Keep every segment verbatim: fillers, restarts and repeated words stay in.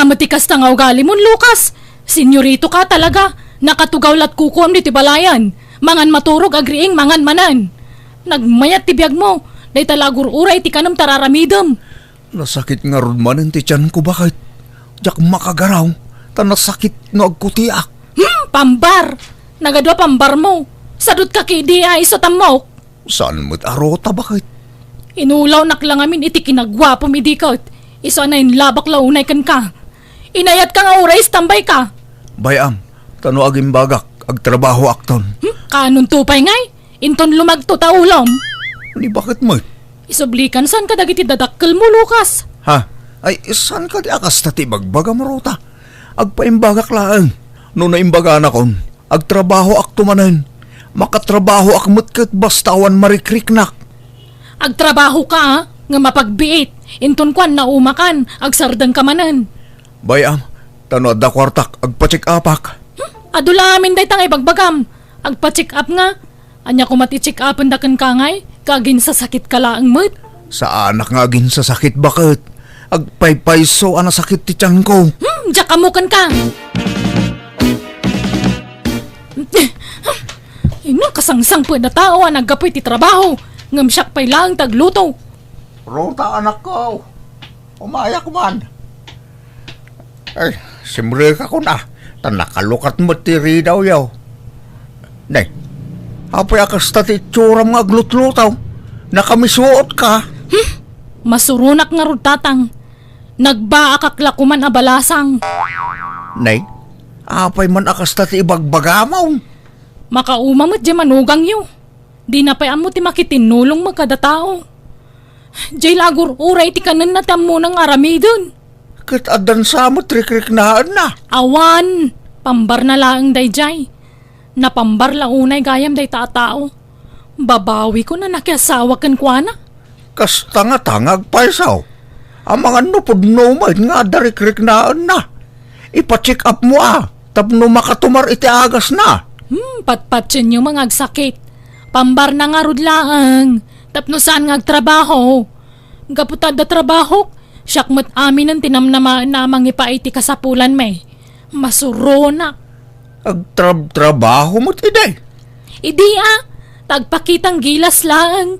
Ania met ti kasta nga ugalimon, Lucas? Senyorito ka talaga. Nakatugaw lat kukuam ditoy balayan. Mangan maturog, agriing, mangan manen. Nagmayat ti biagmo. Dayta la agur-uray ti kanem ta ar-aramidem. Nasakit ngarud manen ti tianko, baket. Diak makagaraw, ta nasakit no agkutiak. Hmm, pambar! Nagadua pambarmo. Sadot ka kidi a isu tammok. Saan met a Rota, baket? Inulawnak la ngamin iti kinaguapom idi ket isu a nainlabak la unay kenka. Inayatka nga uray istambay ka. Bay-am, ta no agimbagak, agtrabahoakton. Hmm? Kanonto pay ngay? Inton lumagto ta ulom. Ni baket met? Isublikan saan kadagiti dadakkelmo, Lucas. Ha? Ay, saan kadi a kasta ti ibagbagam, Rota? Agpaimbagak laeng. No naimbaganakon, agtrabahoakto manen. Makatrabahoak met ket basta awan marikriknak. Agtrabaho ka, a, nga mapagbiit. Inton kuan naumakan, agsardengka manen. Bay-am, ta no adda kuartak, agpa-check-upak. Hmm? Adu la amin dayta nga ibagbagam. Agpa-check-up nga. Ania koma ti check-upenda kenka ngay? Kaginsasakitka ka laeng met? Saanak nga aginsasakit, baket. Agpaypayso a nasakit ti tianko. Hmm, diak ammo kenka. Ino kasangsangpet a tao a naggapu iti trabaho, ngem siak pay laeng ti agluto. Rota, anakko, umayak man. Ay, simrekakon a, ta nakalukat met ti ridawyo. Nay, apay a kasta ti itsuram nga aglutluto? Nakamisuotka. Hmm? Masuronak ngarud, tatang. Nagbaakak la koman a balasang. Nay, apay man a kasta ti ibagbagamon? Makauma met diay manugangyo. Dina pay ammo ti makitinnulong met kada tao. Diay la agur-uray ti kanenna ti ammona nga aramiden. Ket addan sa met rikriknaenna. Awan, pambarna laeng daydiay. Napambar la unay gayam dayta a tao. Babawikon a nakiasawa kenkuana. Kasta ngata nga agpayso. Amangan no pudno met nga adda rikriknaenna. Ipa-check-upmo a, tapno makatumar iti agasna. Hmm, patpatienyo nga agsakit. Pambarna ngarud laeng, tapno saan nga agtrabaho. Gapu ta adda trabahok, siak met aminen ti namnamaenna a mangipaay ti kasapulanmi. Masuronak. Agtrabtrabaho met idi? Idi a, ta agpakitang gilas laeng.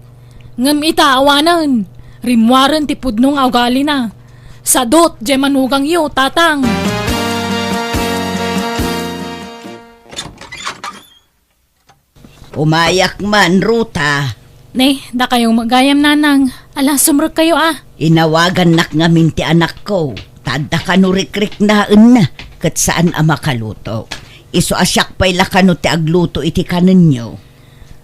Ngem ita awanen, rimmuaren ti pudno nga ugalina. Sadut diay manugangyo, tatang. Umayak man, Ruta. Ne, dakayo met gayam, nanang. Ala, sumrekkayo a. Inawagannak ngamin ti anakko, ta adda kano rikriknaenna, ket saan a makaluto. Isu a siak pay la kano ti agluto iti kanenyo.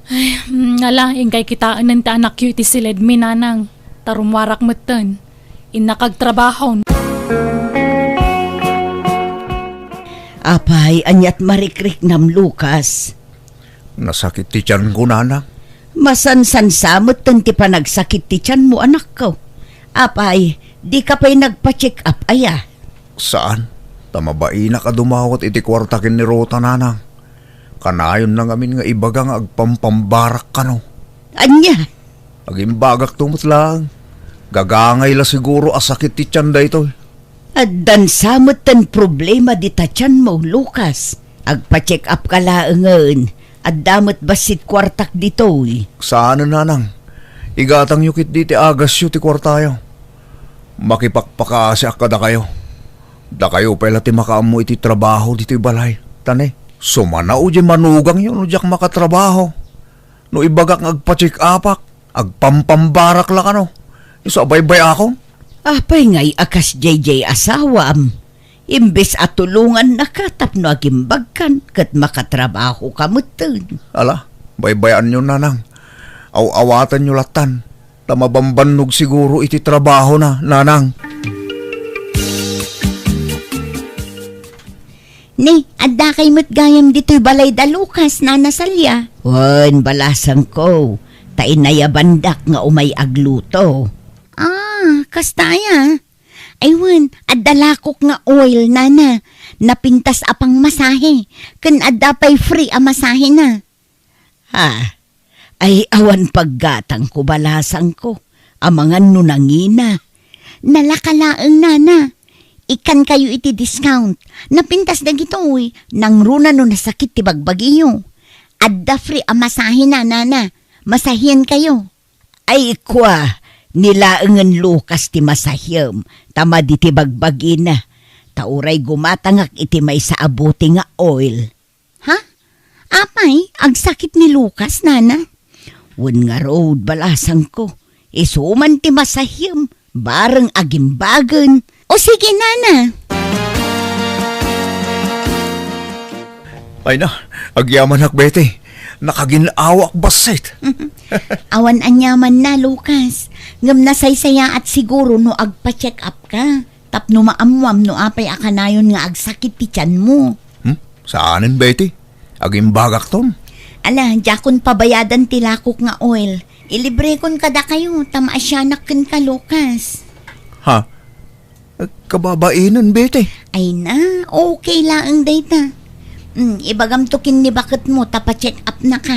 Ay, mm, ala, inkay kitaenen ti anakyo iti siledmi, nanang. Ta rummuarak metten. Innak agtrabahon. Apay, ania't marikriknam, Lucas? Nasakit ti tianko, nanang. Masansansa metten ti panagsakit ti tianmo, anakko. Apay, dika pay nagpa-check-up aya? Saan, ta mabainak a dumawat iti kuarta ken ni Ruta, nanang. Kanayonna ngamin nga ibaga nga agpampambarak kano. Ania? Agimbagakto met laeng. Gagangay la siguro a sakit ti tian daytoy. Addan sa metten problema dita tianmo, Lucas. Agpa-check-up ka laengen. Adda met bassit kuartak ditoy. Saanen, nanang. Igatangyo ketdi ti agasyo ti kuartayo. Makipakpakaasiak kadakayo. Dakayo pay la ti makaammo iti trabaho ditoy balay. Ta ne, sumanaw diay manugangyo no diak makatrabaho. No ibagak nga agpa-check-upak, agpampambarak la kano. Isu a baybay-akon. Apay ngay a kasdiay diay asawam? Imbes a tulongannaka tapno agimbagkan ket makatrabahoka metten. Ala, baybayanyo, nanang. Aw-awatanyo lattan, ta mabambannog siguro iti trabahona, nanang. Ni, addakay met gayam ditoy balay da Lucas, Nana Salia? Wen, balasangko, ta inayabandak nga umay agluto. Ah, kasta aya? Ay wen, adda lakok nga oil, nana. Napintas a pangmasahe. Ken adda pay free a masahena. Ha? Ay awan paggatangko, balasangko. Amangan no nangina. Nalaka laeng, nana. Ikkankayo iti discount. Napintas dagitoy, nangruna no nasakit ti bagbagiyo. Adda free a masahe, nana. Masahiankayo. Ay, kua, ni laengen Lucas ti masahiam, ta madi ti bagbagina. Ta uray gumatangak iti maysa a bote nga oil. Ha? Apay, agsakit ni Lucas, nana? Wen ngarud, balasangko. Isu man ti masahiam, bareng agimbagen. O sige, nana. Ay na, agyamanak, Betty. Nakagin-awak bassit. Awan aniamanna, Lucas. Ngem nasaysayaat siguro no agpa-check up ka. Tapno maammuam no apay a kanayon nga agsakit ti tianmo. Hmm? Saanen, Betty? Agimbagakton? Ala, diakon pabayadan ti lakok nga oil. Ilibrekon kadakayo, ta maasianak kenka, Lucas. Ha? Kababainen, Betty. Ay na, okay laeng dayta. Hmm, ibagamto ken ni baketmo, ta pa-check up na ka.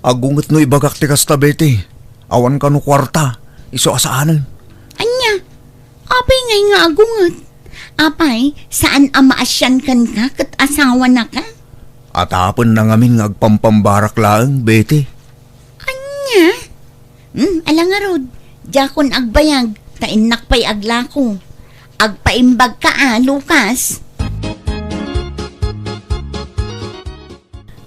Agunget no ibagak ti kasta, Betty. Awan kano kuarta, isu a saanen. Ania? Apay ngay nga agunget? Apay, saan a maasian kenka ket asawana ka? Atapenna ngamin nga agpampambarak laeng, Betty. Ania? Hmm, ala ngarud, diakon agbayag, ta innak pay aglako. Agpaimbag ka a, Lucas.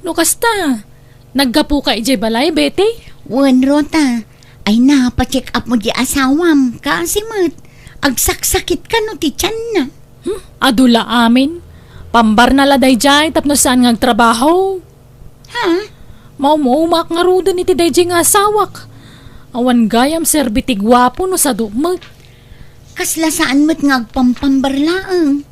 No kasta, naggapuka idiay balay, Betty? Wen, Rota. Ay na, pa-check up mo di asawam. Kasi met, agsaksakit kano ti tianna. Hmm? Adu la amin. Pambarna la daydiay tapno saan nga agtrabaho. Ha? Maum-umak ngaruden iti daydiay nga asawak. Awan gayam serbi ti guapo no sadu met. Kasla saan met nga agpampambar laeng.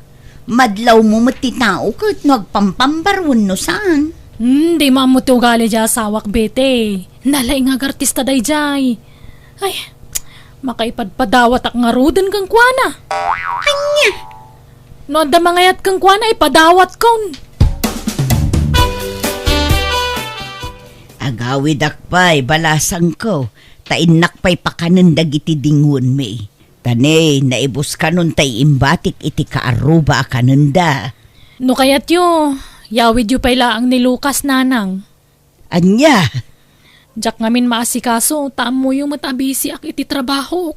Madlawmo met ti tao ket no agpampambar wenno saan. Hmm, di maammo ti ugali di asawak, Betty. Nalaing nga agartista daydiay. Ay, makaipadpadawatak ngaruden kenkuana. Ania? No adda mangayat kenkuana, ipadawatkon. Agawidak pay, balasangko, ta innak pay pakanen dagiti dingonmi. Ta ne, naibuskanon ta imbatik iti kaarruba a kanenda. No kayatyo, yawidyo pay laeng ni Lucas, nanang. Ania? Diak ngamin maasikaso, ta ammoyo met a bisiak iti trabahok.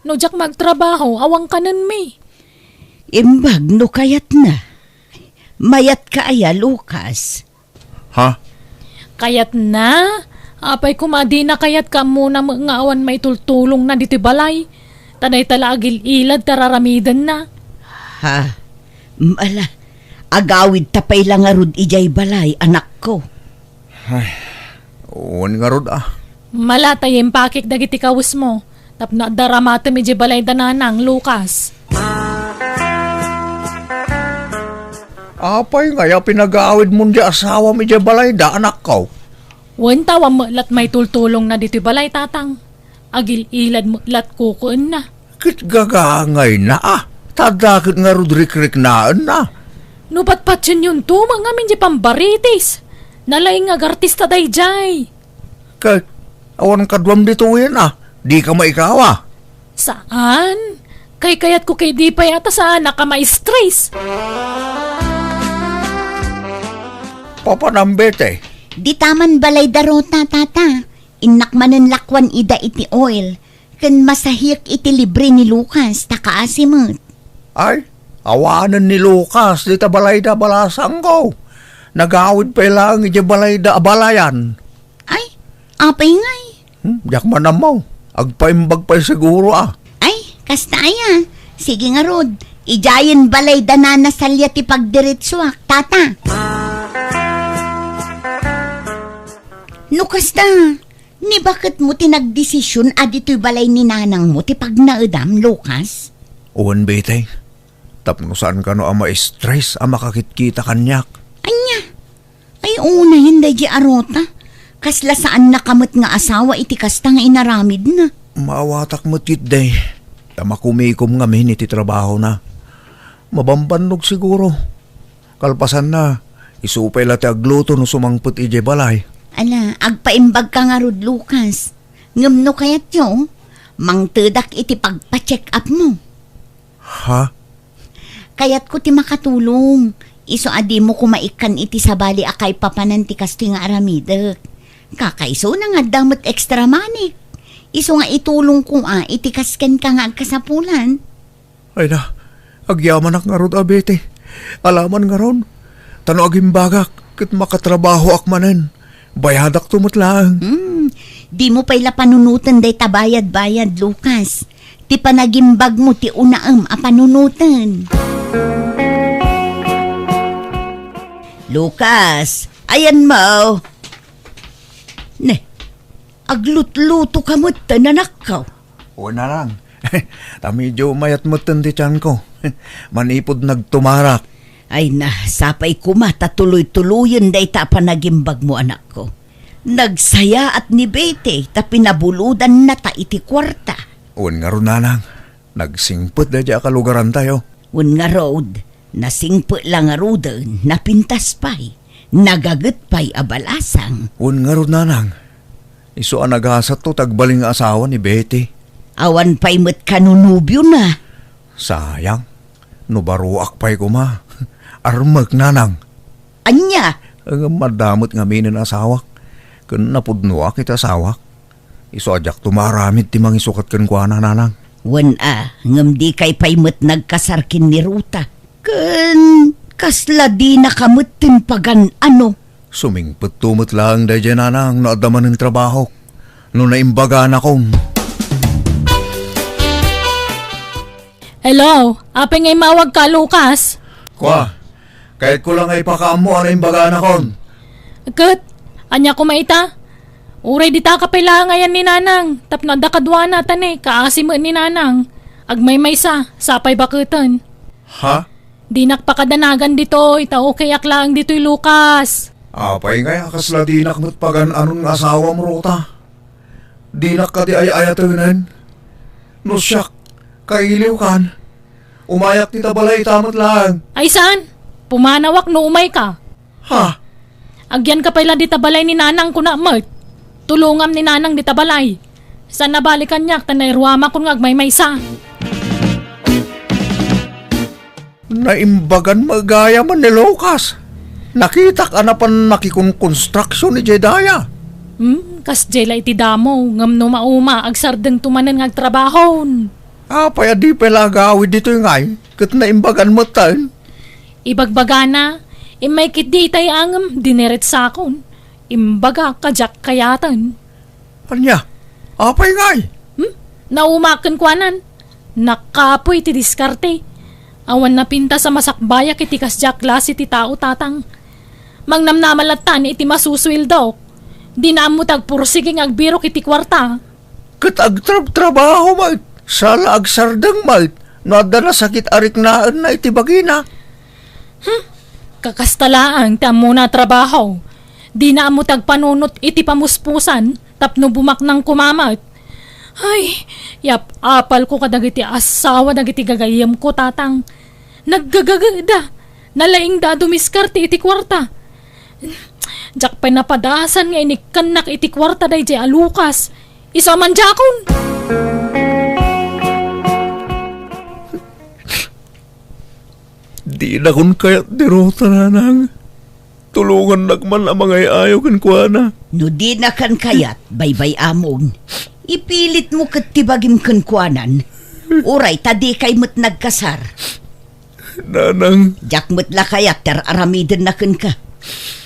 No diak magtrabaho, awan kanenmi. Imbag no kayatna. Mayatka aya, Lucas? Ha? Kayatna? Apay koma a dina kayat, kaammo na met nga awan maitultulongna ditoy balay. Ta dayta la agil-ilad ti ar-aramidenna. Ha? Mm, ala, agawidta pay la ngarud idiay balay, anakko. Ay, wen ngarud a. Mala ta impakik dagiti kawesmo, tapno adda ramatem idiay balay da nanang, Lucas. Apay ngay a pinagawidmon di asawam idiay balay da, anakko? Wen ta awan met lat maitultulongna ditoy balay, tatang. Agil-ilad met lat kukuenna. Ket gagangayna a, ta adda ket ngarud rikriknaenna. No patpatienyon to met ngamin di pambaritis. Nalaing nga agartista daydiay. Ket awan kaduam ditoyen a, dika maikawa. Saan? Kaykayatko ket di pay a ta saanak a ma-stress. Papanam, Betty? Dita man balay da Rota, tata. Innak manen lakuan ida iti oil, ken masahiek iti libre ni Lucas, ta kaasi met. Ay, awanen ni Lucas dita balayda, balasangko. Nagawid pay laeng idiay balayda a balayan. Ay, apay ngay? Hmm, diak man ammo. Agpaimbag pay siguro a. Ay, kasta aya. Sige ngarud, idiayen balayda nana Salia ti pagdiretsuak, tata. No kasta, ni baketmo ti nagdesision a ditoy balay ni nanangmo ti pagnaedam, Lucas? Wen, Betty. Tapno saan kano a ma-stress a makakitkita kaniak. Ania? Ay, unayen daydi a Rota. Kasla saannaka met nga asawa iti kasta nga inaramidna. Maawatak met ketdi. Ta makumikom ngamin iti trabahona. Mabambannog siguro. Kalpasanna, isu pay la ti agluto no sumangpet idiay balay. Ala, agpaimbagka ngarud, Lucas. Ngem no kayatyo, mangtedak iti pagpa-check up mo. Ha? Kayatko ti makatulong. Isu a dimo koma ikkan iti sabali a kaipapanan ti kastoy nga aramidek. Kakaisuna nga adda met extra money. Isu nga itulongko a iti kas kenka nga agkasapulan. Ay na, agyamanak ngarud a Betty. Alaman ngarud, ta no agimbagak, ket makatrabahoak manen. Bayadakto met laeng. Hmm, dimo pay la panunoten dayta bayad-bayad, Lucas. Ti panagimbagmo ti unaem a panunoten. Lucas, ayanmo. Ne, aglutlutoka met, anakko. Wen, nanang. Ta medio mayat metten ti tianko. Manipud nagtumarak. Ay na, sapay koma ta tuloy-tuloyen dayta a panagimbagmo, anakko. Nagsayaat ni Betty ta pinabulodannata iti kuarta. Wen ngarud, nanang, nagsingpet daydiay a kalugarantayo. Wen ngarud, nasingpet la ngaruden, napintas pay, nagaget pay a balasang. Wen ngarud, nanang, isu a nagasatto ti agbalin nga asawa ni Betty. Awan pay met kano nobiona. Sayang, no baroak pay koma. Armek, nanang. Ania? Ngem adda met ngaminen asawak, ken napudnoak iti asawak. Isu a diakto maaramid ti mangisukat kenkuana, nanang. Wen a, ngem dikay pay met nagkasar ken ni Ruta. Ken kasla dinaka metten pagan-ano. Sumingpetto met laeng daydiay, nanang, no adda manen trabahok. No naimbaganakon. Hello, apay nga immawagka, Lucas? Kua, kayatko la nga ipakaammo a naimbaganakon. Ket, ania koma ita? Uray dita ka pay laeng ayan ni Nanang, tapno adda kaduana ta ne, kaasi met ni Nanang. Agmaymaysa, sapay baketen. Ha? Dinak pakadanagan ditoy, ta okayak laeng ditoy, Lucas. Apay ngay a kasla dinak met pagan-anon nga asawam, Ruta? Dinak kadi ay-ayatenen? No siak, kailiwkan. Umayak dita balay ita met laeng. Ay saan? Pumanawak no umayka. Ha? Agyanka pay la dita balay ni Nanang, kuna met. Tulongam ni Nanang dita balay. Saan a bali kaniak ta nairuamakon nga agmaymaysa. Naimbagan met gayam ni Lucas. Nakitak a napan nakikonkonstruksion idiay daya. Hmm, kasdiay la iti damo, ngem no mauma, agsardengto manen nga agtrabahon. Apay a di pay la agawid ditoy ngay, ket naimbagan metten? Ibagbagana, immay ketdi itay a ngem diniretsakon. Imbagak a diak kayaten. Ania? Apay ngay? Hmm? Naumaak kenkuanan. Nakapuy ti diskarte. Awan napintas a masakbayak iti kasdiay a klase ti tao, Tatang. Mangnamnama lattan iti masusueldok. Dina ammo ti agpursigi nga agbirok iti kuarta. Ket agtrabtrabaho met, saan la agsardeng met no adda nasakit a riknaenna iti bagina. Hmm, kakasta laeng ti ammona a trabaho. Dina ammo ti agpanunot iti pamuspusan tapno bumaknang koma met. Ay, yap-apalko kadagiti asawa dagiti gagayyemko, Tatang. Naggagageda. Nalaingda a dumiskarte iti kuarta. Diak pay napadasan nga inikkannak iti kuarta daydiay a Lucas. Isu a mandiakon. Dinakon kayat ni Ruta, Nanang. Tulongannak man a mangay-ayo kenkuana. No dinakan kayat, baybay-amon. Ipilitmo ket ti bagim kenkuanan. Uray ta dikay met nagkasar. Nanang. Diak met la kayat ti ar-aramidenna kenka.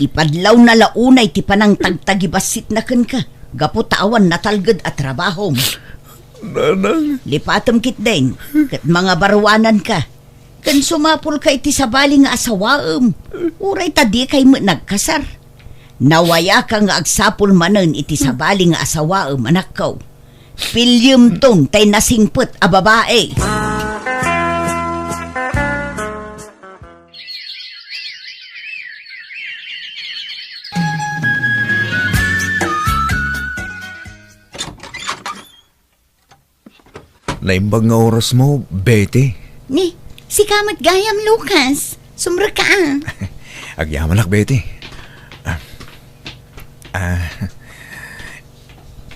Ipadlawna la unay ti panangtagtagibassitna kenka, gapu ta awan natalged a trabahom. Nanang. Lipatem ketdin, ket mangabaruananka. Ken sumapulka iti sabali nga asawaem, uray ta dikay met nagkasar. Nawayaka nga agsapul manen iti sabali nga asawaem, anakko. Pilyemton tay nasingpet a babai. Naimbag nga orasmo, Betty. Ni, sika met gayam, Lucas. Sumrekka, a. Agyamanak, Betty. Ah, ah,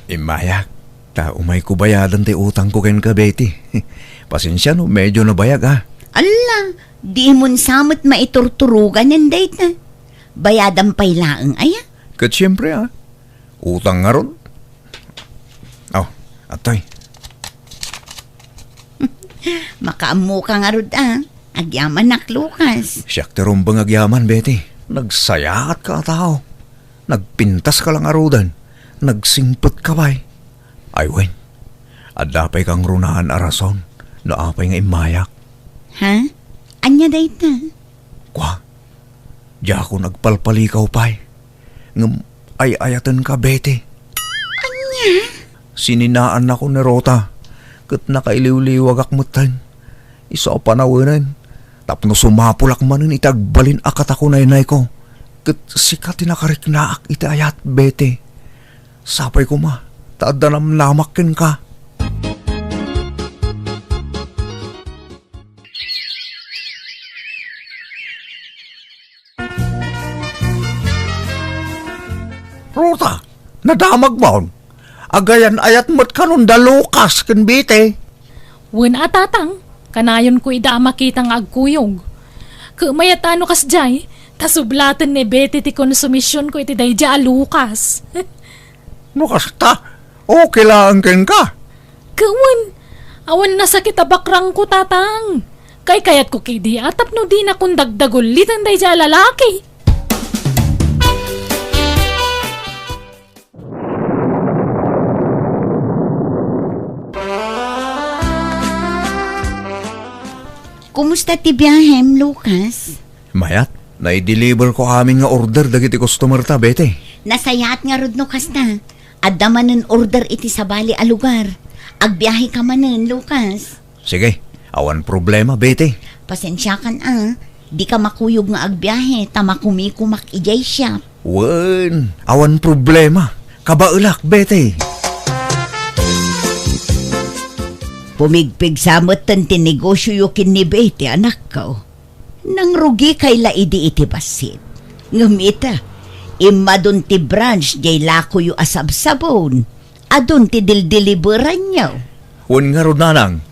immayak, ta umayko bayadan ti utangko kenka, Betty. Pasensia no medyo nabayag, a. Alla, dimon sa met maiturturoganen dayta. Bayadam pay laeng aya? Ket siempre, ah. Utang ngarud. Oh, atoy. Makaammoka ngarud, ah. Agyamanak, Lucas. Siak ti rumbeng agyaman, Betty. Nagsayaatka a tao. Nagpintaska la ngaruden. Nagsingpetka pay. Ay wen, adda pay kangrunaan a rason no apay nga immayak. Ha? Ania dayta? Kua, diakon agpalpalikaw pay. Ngem ay-ayatenka, Betty. Ania? Sininaannako ni Rota, ket nakailiwliwagak metten. Isu a panawenen, tapno sumapulak manen iti agbalin a katakunaynayko. Ket sika ti nakariknaak iti ayat, Betty. Sapay koma ta adda namnamak kenka. Rota, nadamagmon. Agayan-ayat met kanon da Lucas ken Betty. Wen a, Tatang, kanayonko ida a makita nga agkuyog. Ket mayat a no kasdiay, ta sublaten ni Betty ti konsumisionko iti daydiay a Lucas. No kasta, okay laeng kenka. Ket wen, awan nasakit a bakrangko, Tatang. Kaykayatko ketdi a tapno dinakon dagdaguliten daydiay a lalaki. Kumusta ti biahem, Lucas? Mayat, naideliverko amin nga order dagiti customerta, Betty. Nasayaat ngarud no kasta. Adda manen order iti sabali a lugar. Agbiaheka manen, Lucas. Sige, awan problema, Betty. Pasensiakan a, dika makuyog nga agbiahe ta makumikomak idiay shop. Wen, awan problema. Kabaelak, Betty. Pumigpigsa metten ti negosioyo ken ni Betty, anakko. Nangrugikay la idi iti bassit. Ngem ita, immadun ti branch diay lakoyo a sabsabon. Adun ti dildiliberanyo. Wen ngarud, nanang,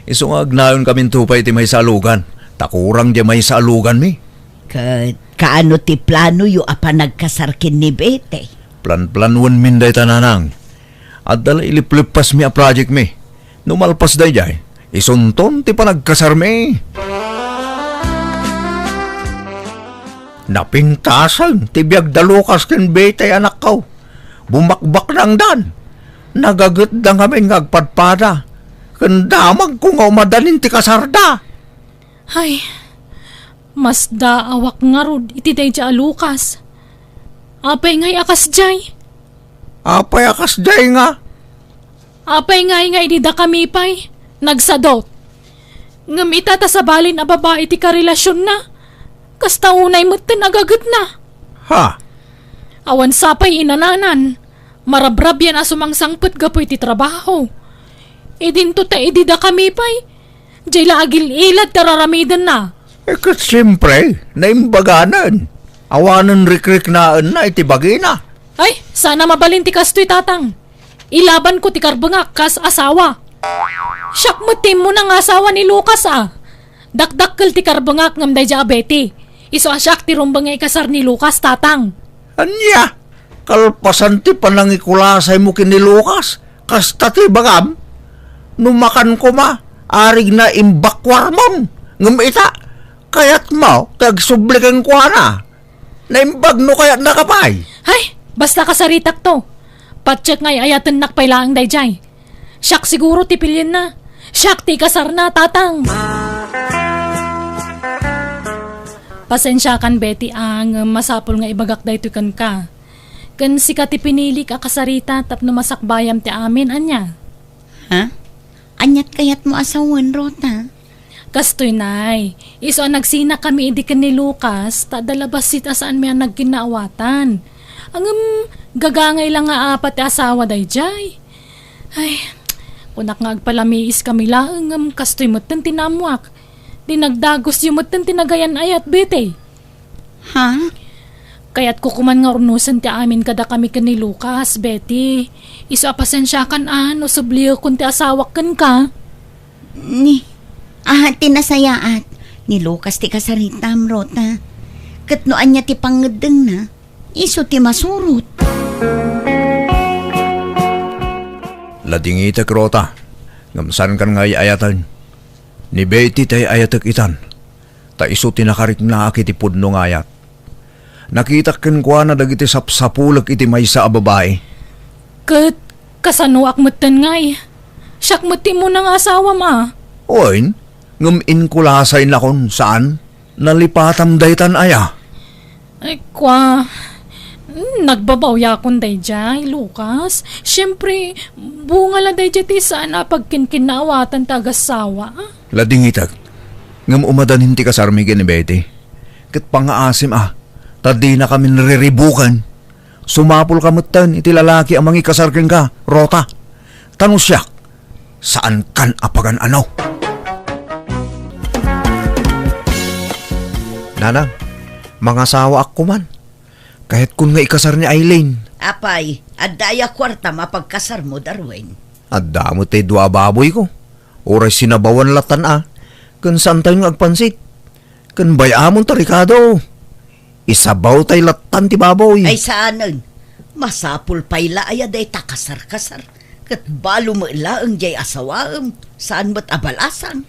isu nga agnayon kaminto pay iti maysa a lugan, ta kurang diay maysa a luganmi. Ket kaano ti planoyo a panagkasar ken ni Betty? Planplanwenmin dayta, nanang. Adda la iliplippasmi a projectmi. No malpas daydiay, isunton ti panagkasarmi. Napintasen ti biag da Lucas ken Betty, anakko. Bumakbaknangdan. Nagagetda ngamin nga agpadpada. Ken damagko nga umadanin ti kasarda. Ay, masdaawak ngarud iti daydiay a Lucas. Apay ngay a kasdiay? Apay a kasdiay nga? Apay ngay nga idi dakami pay nagsadot? Ngem ita ta sabalin a babai ti karelasionna, kasta unay metten agagetna. Ha? Awan sapay inananan, marabrabian a sumangsangpet gapu iti trabaho. Idinto ta idi dakami pay, diay la agil-ilad ti raramidenna. Eh, ket siempre, naimbaganen. Awanen rikriknaenna iti bagina. Ay, saan a mabalin ti kastoy, Tatang. Ilabanko ti karbengak kas asawa. Siak met ti immuna nga asawa ni Lucas a. Dakdakkel ti karbengak ngem daydiay a Betty. Isu a siak ti rumbeng nga ikasar ni Lucas, Tatang. Ania? Kalpasan ti panangikulasaymo ken ni Lucas, kasta ti ibagam? No makan koma, arigna imbakuarmon. Ngem ita, kayatmo ti agsubli kenkuana. Naimbag no kayatnaka pay. Hay, basta kasaritakto. Patiek nga ay-ayatennak pay laeng daydiay. Siak siguro ti pilienna. Siak ti ikasarna, Tatang. Pasensiakan, Betty, a, ngem masapul nga ibagak daytoy kenka. Ken sika ti pinilik a kasarita tapno masakbayam ti amin, ania? Ha? Aniat kayatmo a sawen, Rota? Kastoy, Nay. Isu a nagsinakami idi ken ni Lucas, ta adda la bassit a saanmi a nagkinnaawatan. Ngem gagangay la nga apat ti asawa daydiay. Ay, kunak nga agpalamiiskami laeng ngem kastoy metten ti naammoak. Dinagdagusyo metten ti nagayan-ayat, Betty. Ha? Kayatko koman nga urnosen ti amin kadakami ken ni Lucas, Betty. Isu a pasensiakan a no subliekon ti asawak kenka. Ni, ah, ti nasayaat. Ni Lucas ti kasaritam, Rota. Ket no ania ti pangngeddengna, isu ti masurot. Ladingitek, Rota, ngem saankan nga ay-ayaten. Ni Betty ti ay-ayatek itan, ta isu ti nakariknaak iti pudno nga ayat. Nakitak kenkuana dagiti sapsapulek iti maysa a babai. Ket kasanoak metten ngay? Siak met ti immuna nga asawam a. Wen, ngem inkulasaynakon, saan? Nalipatam daytan aya? Ay, kua, nagbabaoyakon daydiay, Lucas. Siempre, bunga la daydiay ti saan a pagkinkinnaawatan ti agassawa. Ladingitek, ngem umadanin ti kasarmi ken ni Betty. Ket pangngaasim a, ta dinakamin riribuken. Sumapulka metten iti lalaki a mangikasar kenka, Rota. Ta no siak, saankan a pagan-ano. Nanang, mangasawaak koman. Kayatkon nga ikasar ni Aileen. Apay, adda aya kuartam a pagkasarmo, Darwin? Adda met ti dua a baboyko. Uray sinabawan lattan a, ken saantayon nga agpansit. Ken bay-amon ti rekado. Isabawtay lattan ti baboy. Ay, saanen. Masapul pay la aya dayta kasar-kasar. Ket balo met laeng diay asawaem. Saan met a balasang.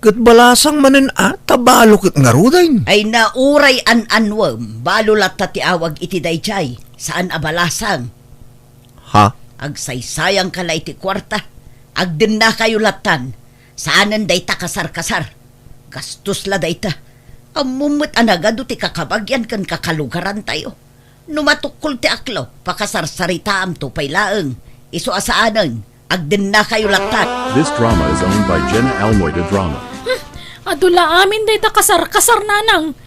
Ket balasang manen a, ta balo ket ngaruden. Ay na, uray an-anuem, balo latta ti awag iti daydiay. Saan a balasang. Ha? Agsaysayangka la iti kuarta. Agdennakayo lattan. Saanen dayta kasar-kasar. Gastos la dayta. Ammom met a nagadu ti kakabagian ken kakalugarantayo. No matukkol ti aklo, pakasarsaritaamto pay laeng. Isu a saanen, agdennakayo lattan. This drama is owned by Jenna Almoy de Drama. Hmm, adu la amin dayta kasar-kasar, nanang.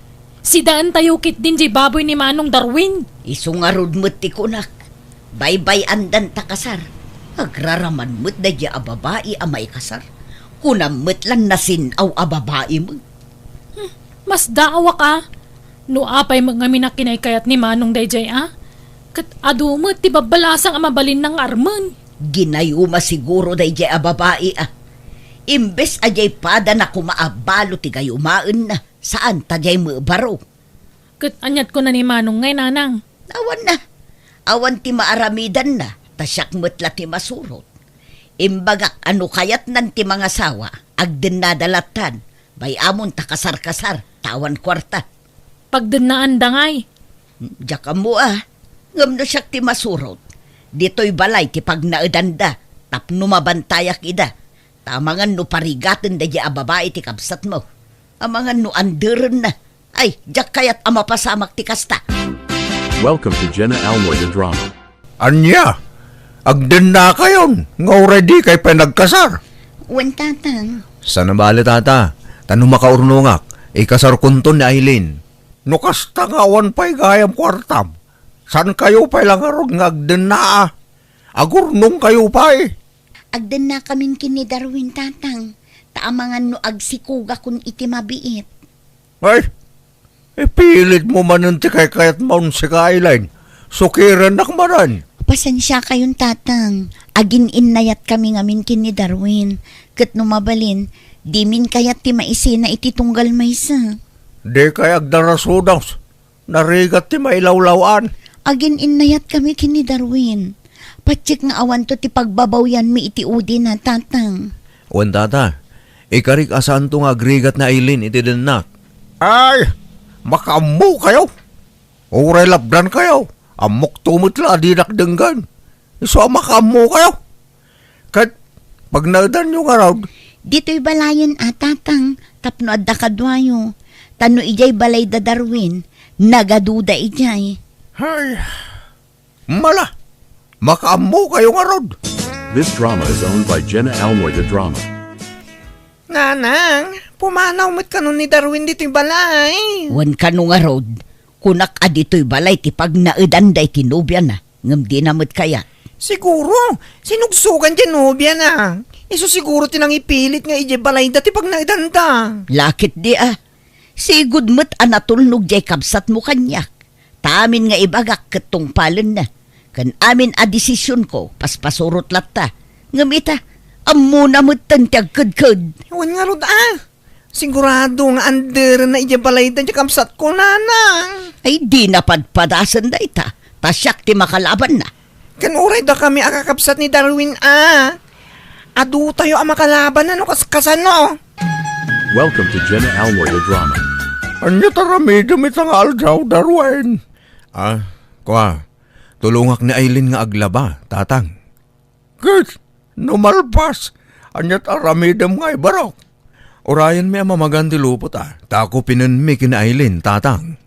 Sidaentayo ketdin diay baboy ni Manong Darwin. Isu ngarud met ti kunak. Baybay-andan ta kasar. Agraraman met daydiay a babai a maikasar. Kunam met la nasin-aw a babai met. Hmm, masdaawak a. No apay met ngamin a kinaykayat ni Manong daydiay a, ket adu met ti babbalasang a mabalinna nga armen. Ginayuma siguro daydiay a babai a. Imbes a diay padana koma a balo ti gayumaenna, saan ta diay met baro. Ket aniat kuna ni Manong ngay, nanang? Awan na. Awan ti maaramidanna, ta siak met la ti masurot. Imbagak a no kayatnan ti mangasawa, agdennada lattan. Bay-amon ta kasar-kasar, ta awan kuarta. Pagdennaanda ngay? Diak ammo a. Ngem no siak ti masurot, ditoy balay ti pagnaedanda tapno mabantayak ida. Ta amangan no parigaten daydiay a babai ti kabsatmo. Amangan no anderenna. Ay, diak kayat a mapasamak ti kasta. Welcome to Jenna Almoy the Drama. Ania? Agdennakayon nga uray dikay pay nagkasar? Wen, tatang. Saan a bale, tata. Ta no makaurnongak, ikasarkonton ni Aileen. No kasta nga awan pay gayam kuartam, saankayo pay la ngarud nga agdenna a? Agurnongkayo pay. Agdennakamin ken ni Darwin, tatang, ta amangan no agsikugakon iti mabiit. Ay, ipilitmo manen ti kaykayatmo, Sika Aileen. Sukirennak manen. Pasensiakayon, tatang. Agin-innayatkami ngamin ken ni Darwin. Ket no mabalin, dimin kayat ti maisina iti tunggal maysa. Dikay agdarasudaw. Narigat ti mailawlaw-an. Agin-innayatkami ken ni Darwin. Patiek nga awanto ti pagbabawianmi iti udina, tatang. Wen, tata, ikarik a saanto nga agrigat ni Aileen iti dennak. Ay, makaammokayo. Uray labdankayo, ammokto met la a dinak denggen. Isu a makaammokayo. Ket pagnaedanyo ngarud? Ditoy balayen a, tatang, tapno adda kaduayo. Ta no idiay balay da Darwin, nagaduda idiay. Hay, mala, makaammokayo ngarud. This drama is owned by Jenna Almoy the Drama. Nanang, pumanaw met kano ni Darwin ditoy balay. Wen kano ngarud, kunak a ditoy balay ti pagnaedanda iti nobiana, ngem dina met kayat. Siguro, sinugsogan diay nobiana. Isu siguro ti nangipilit nga idiay balayda ti pagnaedanda. Laketdi a. Sigud met a natulnog diay kabsatmo kaniak. Ta amin nga ibagak ket tungpalenna. Ken amin a desisionko, paspasurot latta. Ngem ita, ammona metten ti agkedked. Wen ngarud a. Sigurado nga anderenna idiay balayda ti kabsatko, nanang. Ay, di napadpadasen dayta. Ta siak ti makalabanna. Ken uray dakami a kakabsat ni Darwin a, adutayo a makalabanna no kas-, kasano? Welcome to Jenna Almoy the Drama. Ania ti aramidem ita nga aldaw, Darwin? Ah, kua, tulongak ni Aileen nga aglaba, tatang. Ket no malpas, ania ti aramidem ngay, barok? Urayenmi a mamagan ti lupot a, ta kupinenmi ken ni Aileen, tatang.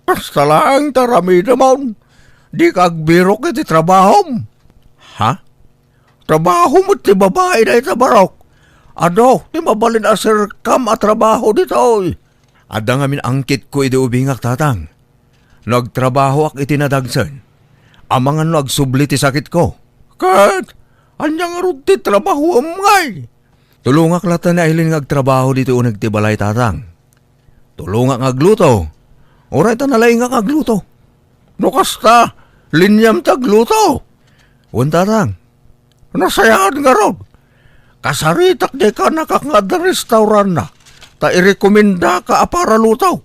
Kasta laeng ti aramidemon. Dika agbirok iti trabahom. Ha? Trabaho met ti babai dayta, barok. Adu ti mabalin a serkam a trabaho ditoy. Adda ngamin angkitko idi ubingak, tatang. No agtrabahoak iti nadagsen, amangan no agsubli ti sakitko. Ket ania ngarud ti trabahoem ngay? Tulongak latta ni Aileen nga agtrabaho ditoy uneg ti balay, tatang. Tulongak nga agluto. Uray ta nalaingak nga agluto. No kasta, liniam ti agluto. Wen, tatang. Nasayaat ngarud. Kasaritak diay kanakak nga adda restauranna, ta irekomendaka a paraluto.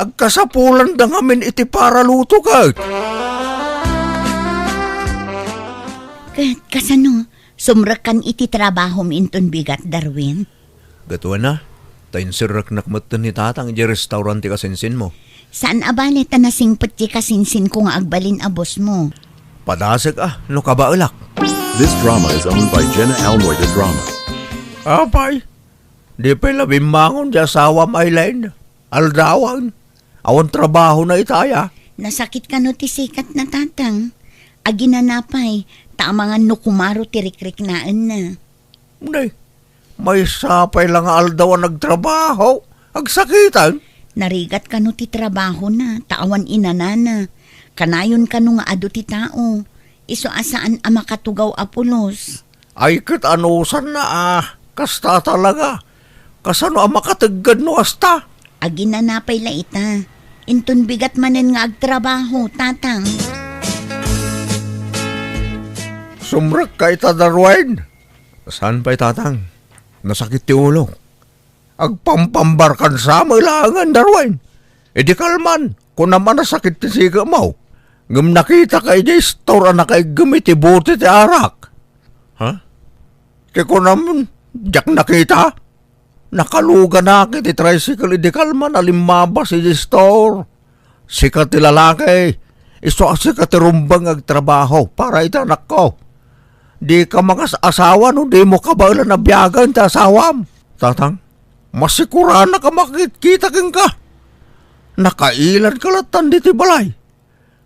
Agkasapulanda ngamin iti paraluto ket. Ket kasano, sumrekkan iti trabahom inton bigat, Darwin? Gatuana, ta inserreknak metten ni tatang idiay restaurant ti kasinsinmo. Saan a bale ta nasingpet ti kasinsinko nga agbalin a bossmo. Padasek a, no kabaelak. This drama is owned by Jenna Almoy the Drama. Apay, di pay la bimmangon ti asawam, Aileen? Aldawan. Awan trabahona ita aya? Nasakit kano ti sikatna, tatang? Aginana pay, ta amangan no kumaro ti rikriknaenna. Nay, maysa pay la nga aldaw a nagtrabaho, agsakiten? Narigat kano ti trabahona, ta awan inanana. Kanayon kano nga adu ti tao, isu a saan a makatugaw a pulos. Ay, ket anusanna a kasta talaga. Kasano a makategged no kasta? Aginana pay la ita. Inton bigat manen nga agtrabaho, tatang. Sumrekka ita, Darwin? Saan pay, tatang? Nasakit ti ulok. Agpampambarkan sa met laengen, Darwin. Idi kalman, kunam a nasakit ti sikemo. Ngem nakitaka idiay store a nakaiggem iti bote ti arak. Ha? Ti kunam, diak nakita? Nakaluganak iti tricycle idi kalman a limmabas idiay store. Sika ti lalaki, isu a sika ti rumbeng nga agtrabaho para iti anakko. Dika mangas-asawa no dimo kabaelan a biagen ti asawam. Tatang, masikuranak a makitkita kenka. Nakailadka lattan ditoy balay.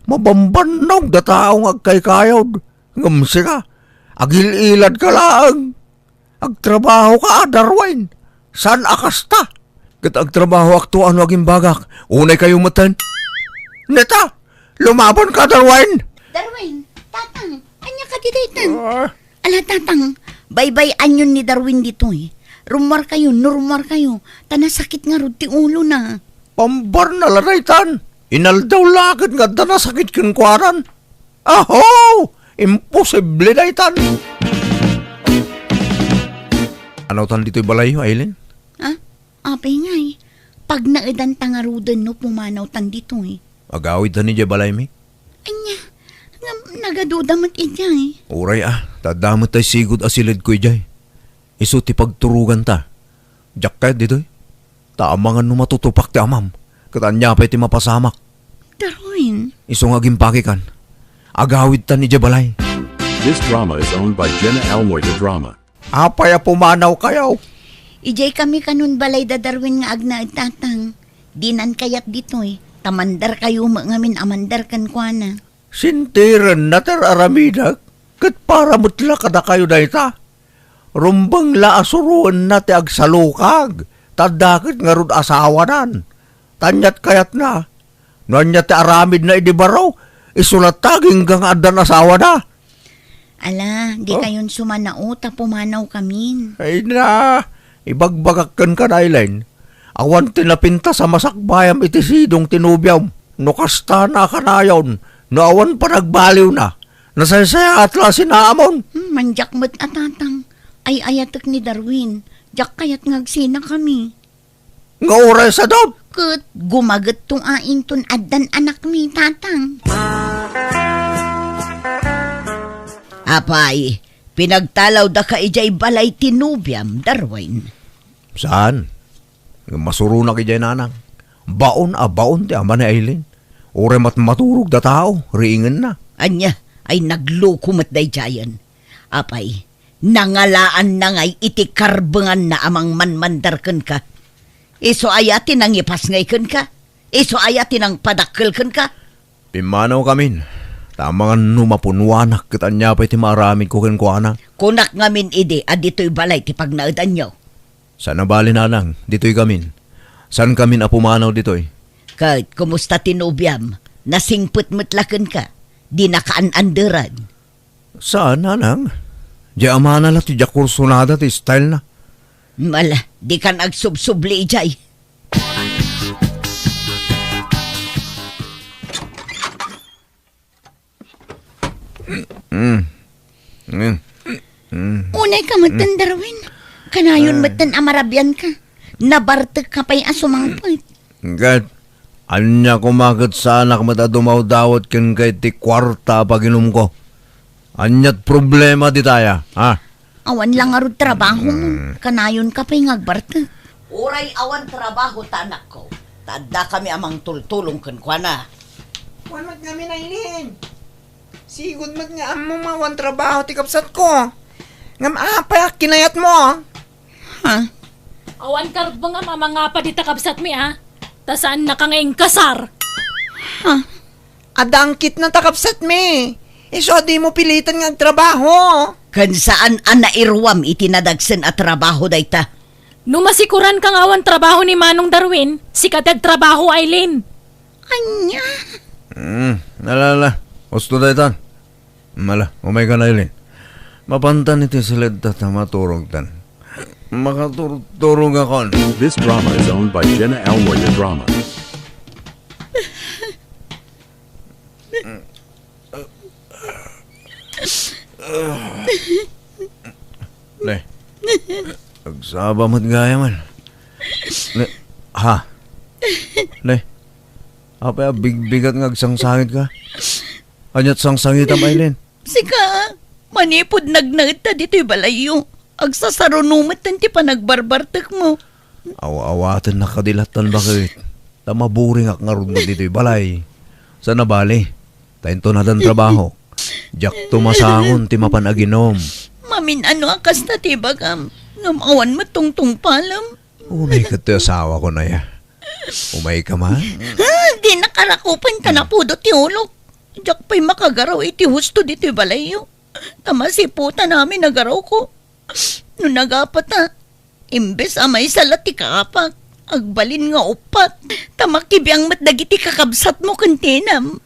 Mabambannog da tao nga agkaykayod. Ngem sika, agil-iladka laeng. Agtrabahoka a, Darwin. Saan a kasta? Ket agtrabahoakto no agimbagak. Unay kayo metten. Neta, lumabanka, Darwin. Darwin, tatang, ania kadi daytan? Ah. Ala, tatang, baybay-anyon ni Darwin ditoy. Rummuar kayo, no rummuar kayo, ta nasakit ngarud ti ulona. Pambarna la daytan. Inaldaw la ket nga adda nasakit kenkuanan. Aho! Imposible daytan. Anawtan ditoy balayyo, Aileen? Ha? Apay ngay, pagnaedanta ngaruden no pumanawtan ditoy. Agawidtan idiay balaymi? Ania, ngem nagaduda met idiay. Uray a, ta adda met tay sigud a siledko idiay. Isu ti pagturoganta. Diak kayat ditoy. Ta amangan no matutupak ti amam, ket ania pay ti mapasamak? Darwin. Isu nga agimpakikan. Agawidtan idiay balay. This drama is owned by Jenna Almoy the Drama. Apay a pumanawkayo? Idiay kami kanon balay da Darwin nga agnaed, tatang. Dinan kayat ditoy, ta mandarkayo met ngamin a mandar kenkuana. Sintirenna ti ar-aramidek, ket para met la kadakayo dayta. Rumbeng la a suroenna ti agsalukag, ta adda ket ngarud asawanan. Ta aniat kayatna? No ania ti aramidna idi baro, isu latta agingga nga addan asawana. Ala, di Oh. kayon sumanao ta pumanawkamin. Ay na, ibagbagak kenka, Aileen. Awan ti napintas a masakbayam iti sidong ti nobiam. No kasta na kanayon, no awan panagbaliwna, nasaysayaat la a sinaamon. Hmm, mandiak met a, tatang. Ay-ayatek ni Darwin. Diak kayat nga agsinakami. nga uray sadut. Ket gumagetto a inton addan anakmi, Tatang. Apay, pinagtalawdaka idiay balay ti nobiam, Darwin? Saan. Ngem masuronak idiay, Nanang. Baon a baon ti ama ni Aileen. Uray matmaturog da tao, riingenna. Ania, ay nagluko met daydiayen. Apay, nangalaanna ngay iti karbenganna a mangmanmandar kenka? Isu aya ti nangipas ngay kenka? Isu aya ti nangpadakkel kenka? Pimmanawkamin, ta amangan no mapunuanak ket ania pay ti maaramidko kenkuana. Kunak ngamin idi a ditoy balay ti pagnaedanyo. Saan a bali, Nanang, ditoykamin. Saankamin a pumanaw ditoy. Ket kumusta ti nobiam? Nasingpet met la kenka? Dinaka an-anderan? Saan, Nanang. Diay amana la ti diak kursunada ti stylena. Ala, dikan agsubsubli idiay. Mm. Mm. Mm. Unayka metten, Darwin. Kanayon Ah. metten a marabianka. Nabartekka pay a sumangpet. Ket, ania koma ket saanak met a dumawdawat kenka iti kuarta a paginumko? Aniat problema ditaya, ha? Awan la ngarud trabaho mo. Mm. Kanayonka pay nga agbartek. Uray awan trabaho ta anakko, ta addakami a mangtultulong kenkuana. Wan met ngamin, Aileen. Sigud met nga ammom nga awan trabaho ti kabsatko. Ngem apay a kinayatmo? Ha? Awan karbengam a mangapa dita kabsatmi, a? Ta saannaka nga inkasar. Ha? Adda angkitna ta kabsatmi. Isu a dimo piliten nga agtrabaho. Ken saan a nairuam iti nadagsen a trabaho dayta. No masikuranka nga awan trabaho ni Manong Darwin, sika ti agtrabaho, Aileen. Ania? Hmm, ala, ala. Husto daytan. Ala, umaykan, Aileen. Mapantan iti siledta ta maturogtan. Makaturturogakon. This drama is owned by Jenna Elway Drama. Ne. Agsaba met gayam. Ne. Ha? Ne. Apay a bigbigat nga agsangsangitka? Aniat sangsangitam, Aileen? Sika, manipud nagnaedta ditoy balayyo, agsasaruno metten ti panagbarbartekmo. Aw-awatennak kadi lattan, baket. Ta maburingak ngarud met ditoy balay. Saan a bali, ta inton addan trabaho, diakto masangon ti mapan aginom. Mamin-ano a kasta ti ibagam, ngem awan met tungtungpalem. Unay ket ti asawako, aya. Umayka man. Ah, dinnak arakupen ta napudo ti ulok. Diak pay makagaraw iti husto ditoy balayyo. Ta masiputan amin a garawko. No nagapata, imbes a maysa la ti kaapak, agbalin nga uppat, ta makibiang met dagiti kakabsatmo ken tinam.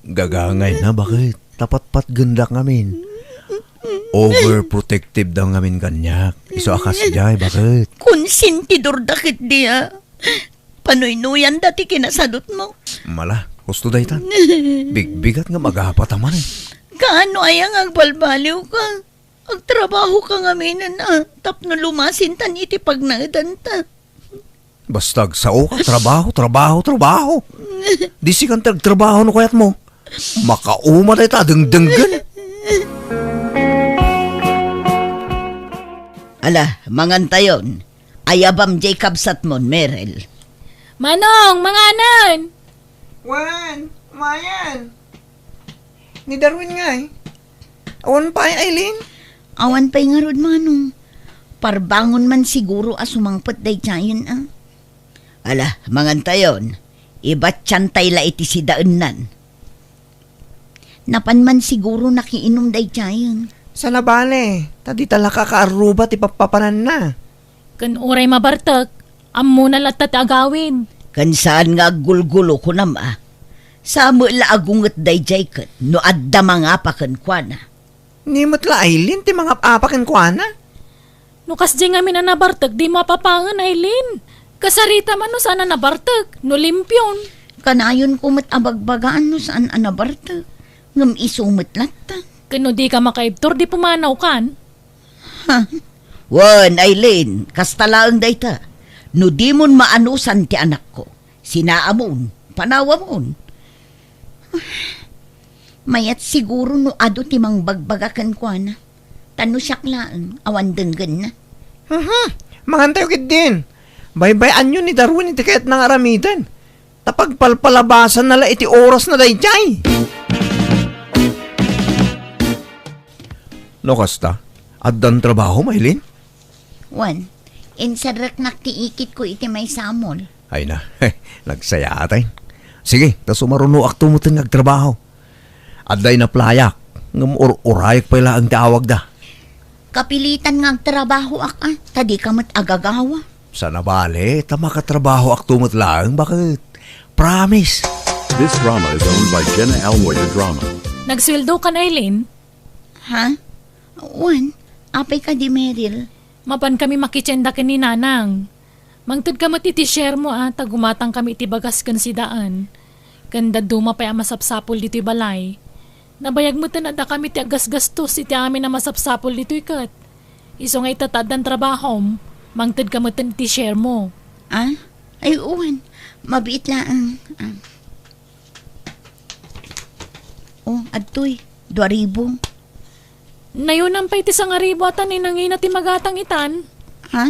Gagangayna, baket? Ta patpatgendak ngamin. Overprotective da ngamin kaniak. Isu a kasdiay, baket? Konsentidorda ketdi a. Panuynuyanda ti kinasadutmo. Mala, husto daytan. Bigbigat nga magapata man, eh. Kaano aya nga agbalbaliwka? Agtrabahoka ngaminen a tapno lumasintan iti pagnaedanta. Basta agsaoka, trabaho, trabaho, trabaho. Di sikan ti agtrabaho no kayatmo. Makauma dayta a dengdenggen. Ala, mangantayon. Ayabam diay kabsatmon, Merel. Manong, manganen! Wen, umayen. Ni Darwin ngay? Awan pay, Aileen? Awan pay ngarud, Manong. Parbangon man siguro a sumangpet daydiayen, a. Ala, mangantayon. Ibatiantay la iti sidaennan. Napan man siguro nakiinum daydiayen. Saan a bale, ta dita la kakaarruba ti pappapananna. Ken uray mabartek, ammona latta ti agawid. Ken saan nga aggulgulo, kunam a. Sa met la agunget daydiay ket no adda mangapa kenkuana. Ni met la Aileen ti mangap-apa kenkuana? No kasdiay ngamin a nabartek, dimo apapangen, Aileen. Kasaritam a no saan a nabartek, no limpion. Kanayonko met a bagbagaan no saan a nabartek. Ngem isu met latta. Ken no dika makaibtur, di pumanawkan. Ha? Wen, Aileen, kasta laeng dayta. No dimon maanusan ti anakko, sinaamon, panawamon. Mayat siguro no adu ti mangbagbaga kenkuana. Ta no siak laeng, awan denggenna. Mhm. Mangantayo ketdin. Baybay-anyo ni Darwin iti kayatna nga aramiden. Ta pagpalpalabasanna la iti orasna daydiay. No kasta, addan trabahom, Aileen? Wen, inserreknak ti ikitko iti maysa a mall. Ay na, nagsayaat. Sige, ta sumarunoakto metten nga agtrabaho. Adda inaplayak, ngem ur-urayek pay laeng ti awagda. Kapilitan nga agtrabahoak, a, ta dika met agagawa. Saan a bale, ta makatrabahoakto met laeng, baket. Promise. This drama is owned by Jenna Almoy, the drama. Nagsueldokan, Aileen? Ha? Wen, apay kadi, Meryl? Mapan kami makitienda ken ni Nanang. Mangtedka met iti share mo, a, ta gumatang kami iti bagas ken sidaan. Ken dadduma pay a masapsapul ditoy balay. Nabayag metten a adda kami ti aggasgastos iti amin a masapsapul ditoy ket. Isu nga ita ta addan trabahom, mangtedka metten iti share mo. A? Ay, wen. Mabiit laeng. A. O, adtoy. Dua ribu. Nayonam pay ti sangaribu a ta ni nangina ti magatang itan. Ha?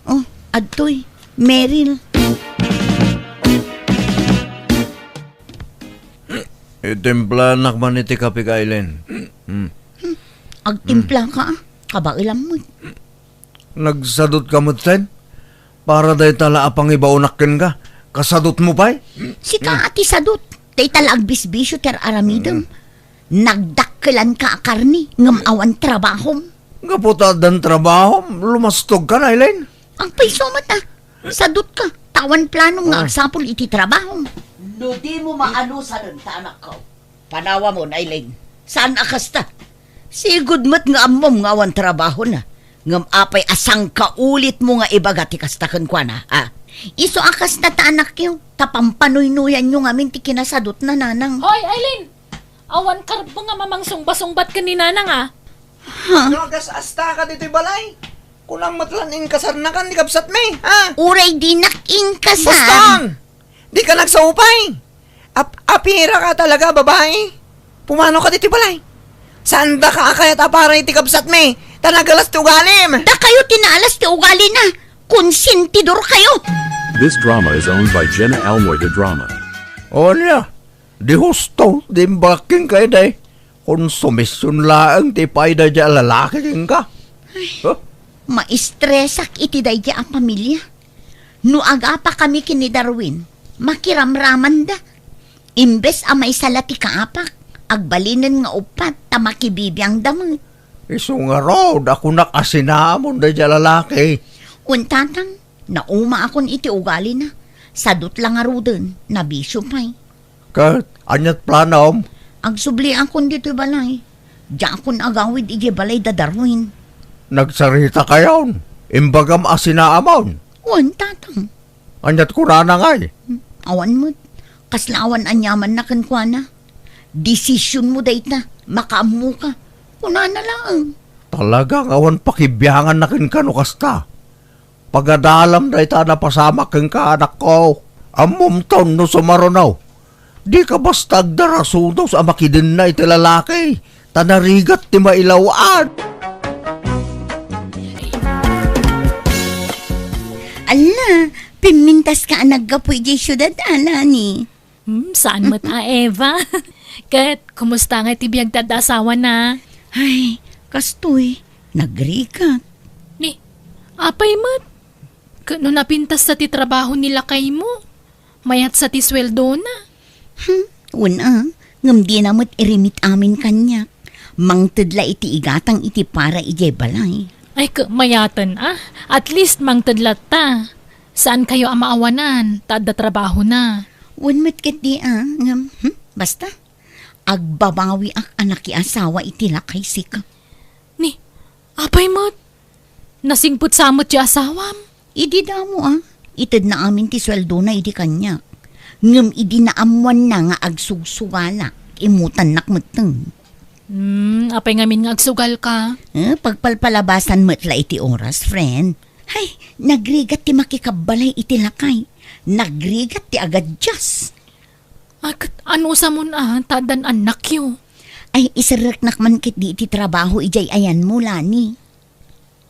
O, adtoy. Meryl. Itimplanak man iti kape, Aileen. Hmm. Agtimplaka, a. Kabaelam met. Nagsadutka metten? Para dayta la a pangibaonak kenka, kasadutmo pay? Sika a ti sadut. Dayta la agbisbisio ti ar-aramidem. Mm. Nagdakkelanka a karne, ngem awan trabahom. Gapu ta addan trabahom, lumastogka, Aileen. Agpayso met, a. Sadutka, ta awan planom nga agsapul iti trabahom. No dimo maanusanen ta anakko, panawamon, Aileen. Saan a kasta? Sigud met nga ammom nga awan trabahona. Ngem apay a sangkaulitmo nga ibaga ti kasta kenkuana, a? Isu a kasta ta anakyo, ta pampanuynuyannyo ngamin ti kinasadutna, Nanang. Hoy, Aileen! Awan karbo nga mamangsungba-sungbat ken ni Nanang, a? Ha? No agas-asta ka ditoy balay, kunam met lan inkasarnakan ni kabsatmi, a? Uray dinak inkasar. Basta! Dika nagsaupay! Ap-, apira ka talaga, babai! Pumano ka ditoy balay? Saandaka a kayat a para iti kabsatmi, ta nagalas ti ugalim! Dakayo ti naalas ti ugalina! Konsentidor kayo! This drama is owned by Jenna Almoy, the drama. O ania, di husto, di imbagak kenka, day. Konsumision laeng ti ipaay daydiay a lalaki kenka. Ay, huh? Maistresak iti daydiay a pamilia. No agapa kami ken ni Darwin, makiramramanda. Imbes a maysa la ti kaapak, agbalinen nga uppat ta makibibiangda met. Isu ngarud a kunak a sinaamon daydiay a lalaki. Wen, Tatang, naumaakon iti ugalina. Sadut la ngaruden, nabisio pay. Ket ania't planom? Agsubliakon ditoy balay. Diakon agawid idiay balay da Darwin. Nagsaritakayon? Imbagam a sinaamon? Wen, Tatang. Ania't kunana ngay? Awan met. Kasla awan aniamanna kenkuana. Desisionmo dayta. Makaammoka. Kunana laeng. Talaga nga awan pakibianganna kenka no kasta. Pagadalam dayta a napasamak kenka, anakko. Ammomton no sumaruno. Dika basta agdarasudos a makidenna iti lalaki, ta narigat ti mailaw-an. Ala, pimmintaska a naggapu idiay siudad, a, Lani? Hmm, saan met a, Eva? Ket, kumusta ngay ti biag ti adda asawana? Ay, kastoy, nagrigat. Ni, apay met? Ket no napintasta ti trabaho ni lakaymo, mayatsa ti sueldona. Hmm, wen a, ngem dina met irimit amin kaniak. Mangted la iti igatang iti para idiay balay. Ay, ket mayaten a. At least mangted latta. Saankayo a maawanan, ta adda trabahona. Wen met ketdi a, ngem, hmm, basta. Agbabawiak a nakiasawa iti lakay sika. Ni, apay met? Nasingpet sa met ti asawam? Idi damo a, itedna amin ti sueldona idi kaniak. Ngem idi naammoanna nga agsugsugalak, immutannak metten. Hmm, apay ngamin nga agsugalka? Eh, pagpalpalabasan met la iti oras, friend. Ay, nagrigat ti makikabbalay iti lakay. Nagrigat ti agadjas. Ay, ket anusamon a, ta addan annakyo. Ay, iserreknak man ketdi iti trabaho idiay ayanmo, Lani.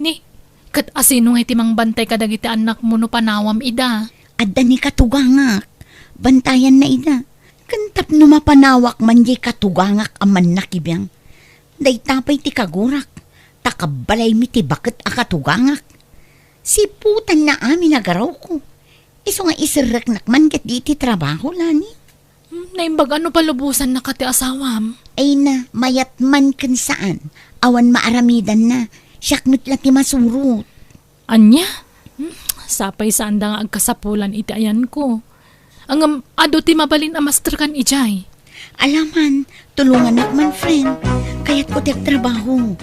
Ni, ket asino ngay ti mangbantay kadagiti annakmo no panawam ida? Adda ni katugangak. Bantayanna ida. Ken tapno mapanawak man diay katugangak a mannakibiang. Dayta pay ti kagurak, ta kabbalaymi ti baket a katugangak. Siputanna amin a garawko. Isu nga iserreknak man ketdi iti trabaho, Lani. Hmm, naimbag a no palubosannaka ti asawam? Ay na, mayat man ken saan. Awan maaramidanna. Siak met la ti masurot. Ania? Hmm, sapay saanda nga agkasapulan iti ayanko. Ngem adu ti mabalin a masterkan idiay. Alaman, tulongannak man, friend. Kayatko ti agtrabaho.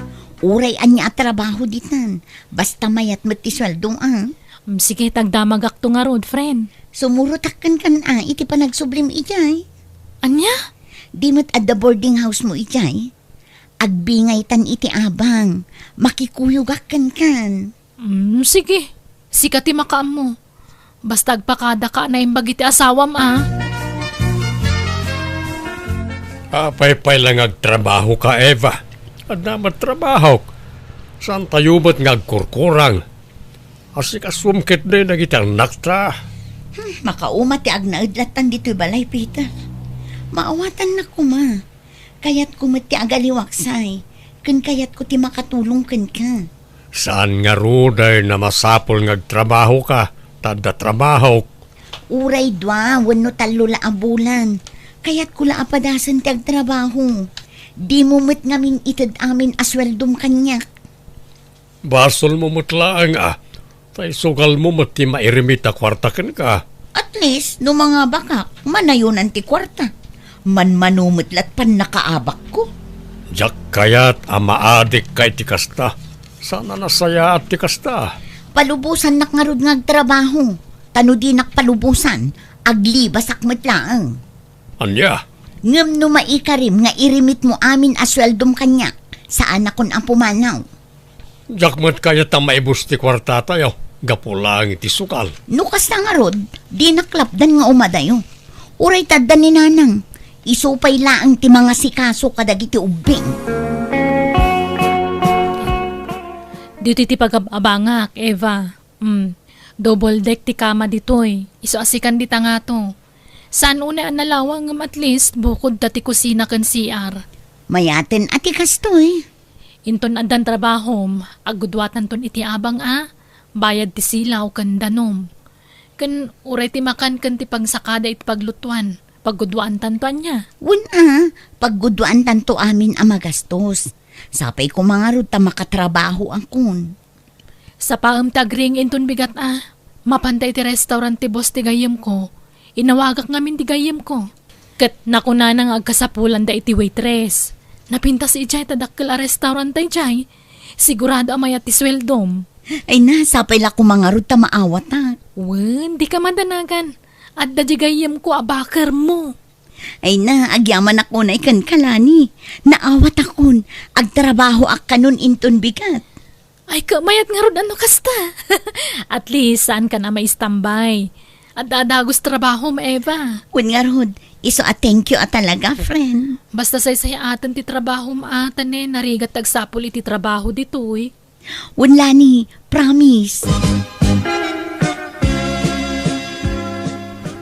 Uray ania a trabaho ditan. Basta mayat met ti sueldo, a. Hmm, sige, tagdamagakto ngarud, friend. Sumurotak kenkan, a, iti panagsublim idiay. Ania? Di met adda boarding house mo idiay? Agbingaytan iti abang. Makikuyogak kenkan. Mm, sige. Sika ti makaammo. Basta agpakadaka a naimbag iti asawam, a. Apay pay la nga agtrabahoka, Eva? Adda met trabahok. Saantayo met nga agkurkurang. Asikasom ketdi dagiti annakta. Hmm, makauma ti agnaed lattan ditoy balay, Peter. Maawatannak koma. Kayatko met ti agaliwaksay, ken kayatko ti makatulong kenka. Saan ngarud a masapul nga agtrabahoka, ta adda trabahok. Uray dua wenno tallo la a bulan, kayatko la a padasen ti agtrabaho. Dimo met ngamin ited amin a sueldom kaniak. Basolmo met laeng, a, ta isugalmo met ti mairimit a kuarta kenka. At least, no mangabakak, manayonan ti kuarta. Manmano met la't pannakaabakko. Diak kayat a maadikka iti kasta. Saan a nasayaat ti kasta. Palubosannak ngarud nga agtrabaho. Ta no dinak palubosan, aglibasak met laeng. Ania? Ngem no maikarim nga irimitmo amin a sueldom kaniak, saanakon a pumanaw. Diak met kayat a maibus ti kuartatayo, gapu laeng iti sugal. No kasta ngarud, dinak lapdan nga umadayo. Uray ta adda ni Nanang, isu pay laeng ti mangasikaso kadagiti ubbing. Ditoy ti pagab-abangak, Eva. Hmm. Double deck ti kama ditoy. Isu a sikan dita ngato. Saan unay a nalawang ngem at least bukod ta ti kusina ken C R. Mayaten a ti kastoy. Inton addan trabahom, agguduatanton iti abang a, bayad ti silaw ken danom. Ken uray ti makan ken ti pangsakada iti paglutuan, pagguduaantanto ania? Wen a, pagguduaantanto amin a magastos. Sapay koma ngarud ta makatrabahoakon. Sapaem ti agring inton bigat a. Mapanta iti restaurant ti boss ti gayyemko. Inawagak ngamin ti gayyemko. Ket nakunana nga agkasapulanda iti waitress. Napintas idiay ta dakkel a restaurant daydiay. Sigurado a mayat ti sueldom. Ay na, sapay la koma ngarud ta maawatak. Wen, dika madanagan. Adda di gayyemko a bakermo. Ay na, agyamanak unay kenka, Lani. Naawatakon. Agtrabahoak kanon inton bigat. Ay, ka, mayat ngarud a no kasta. At least, saankan a maistambay. Adda a dagus trabahom, Eva. Wen ngarud, isu a thank you a talaga, friend. Basta saysay-aten ti trabahom a, ta ne, narigat ti agsapul iti trabaho ditoy. Wen, Lani, promise.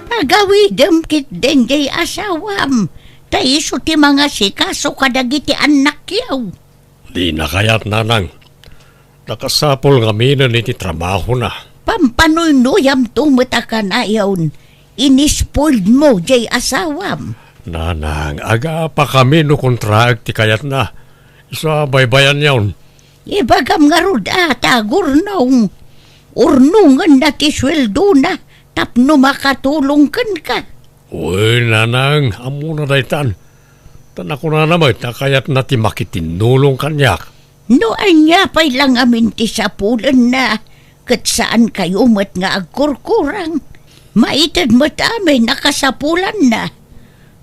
Pagawidem ketdin diay asawam, ta isu ti mangasikaso kadagiti annakyo. Dina kayat, Nanang. Nakasapul ngaminen iti trabahona. Pampanuynuyamto met a kanayon, inispoilmo diay asawam. Nanang, agapakami no kontraek ti kayatna. Isu a baybayanyon. Ibagam ngarud a ta agurnong. Urnongenna ti sueldona tapno makatulong kenka. Uy, Nanang, ammona daytan. Ta nakunana met a kayatna ti makitinnulong kaniak. No ania pay la ngamin ti sapulenna, ket saankayo met nga agkurkurang. Maited met amin a kasapulanna.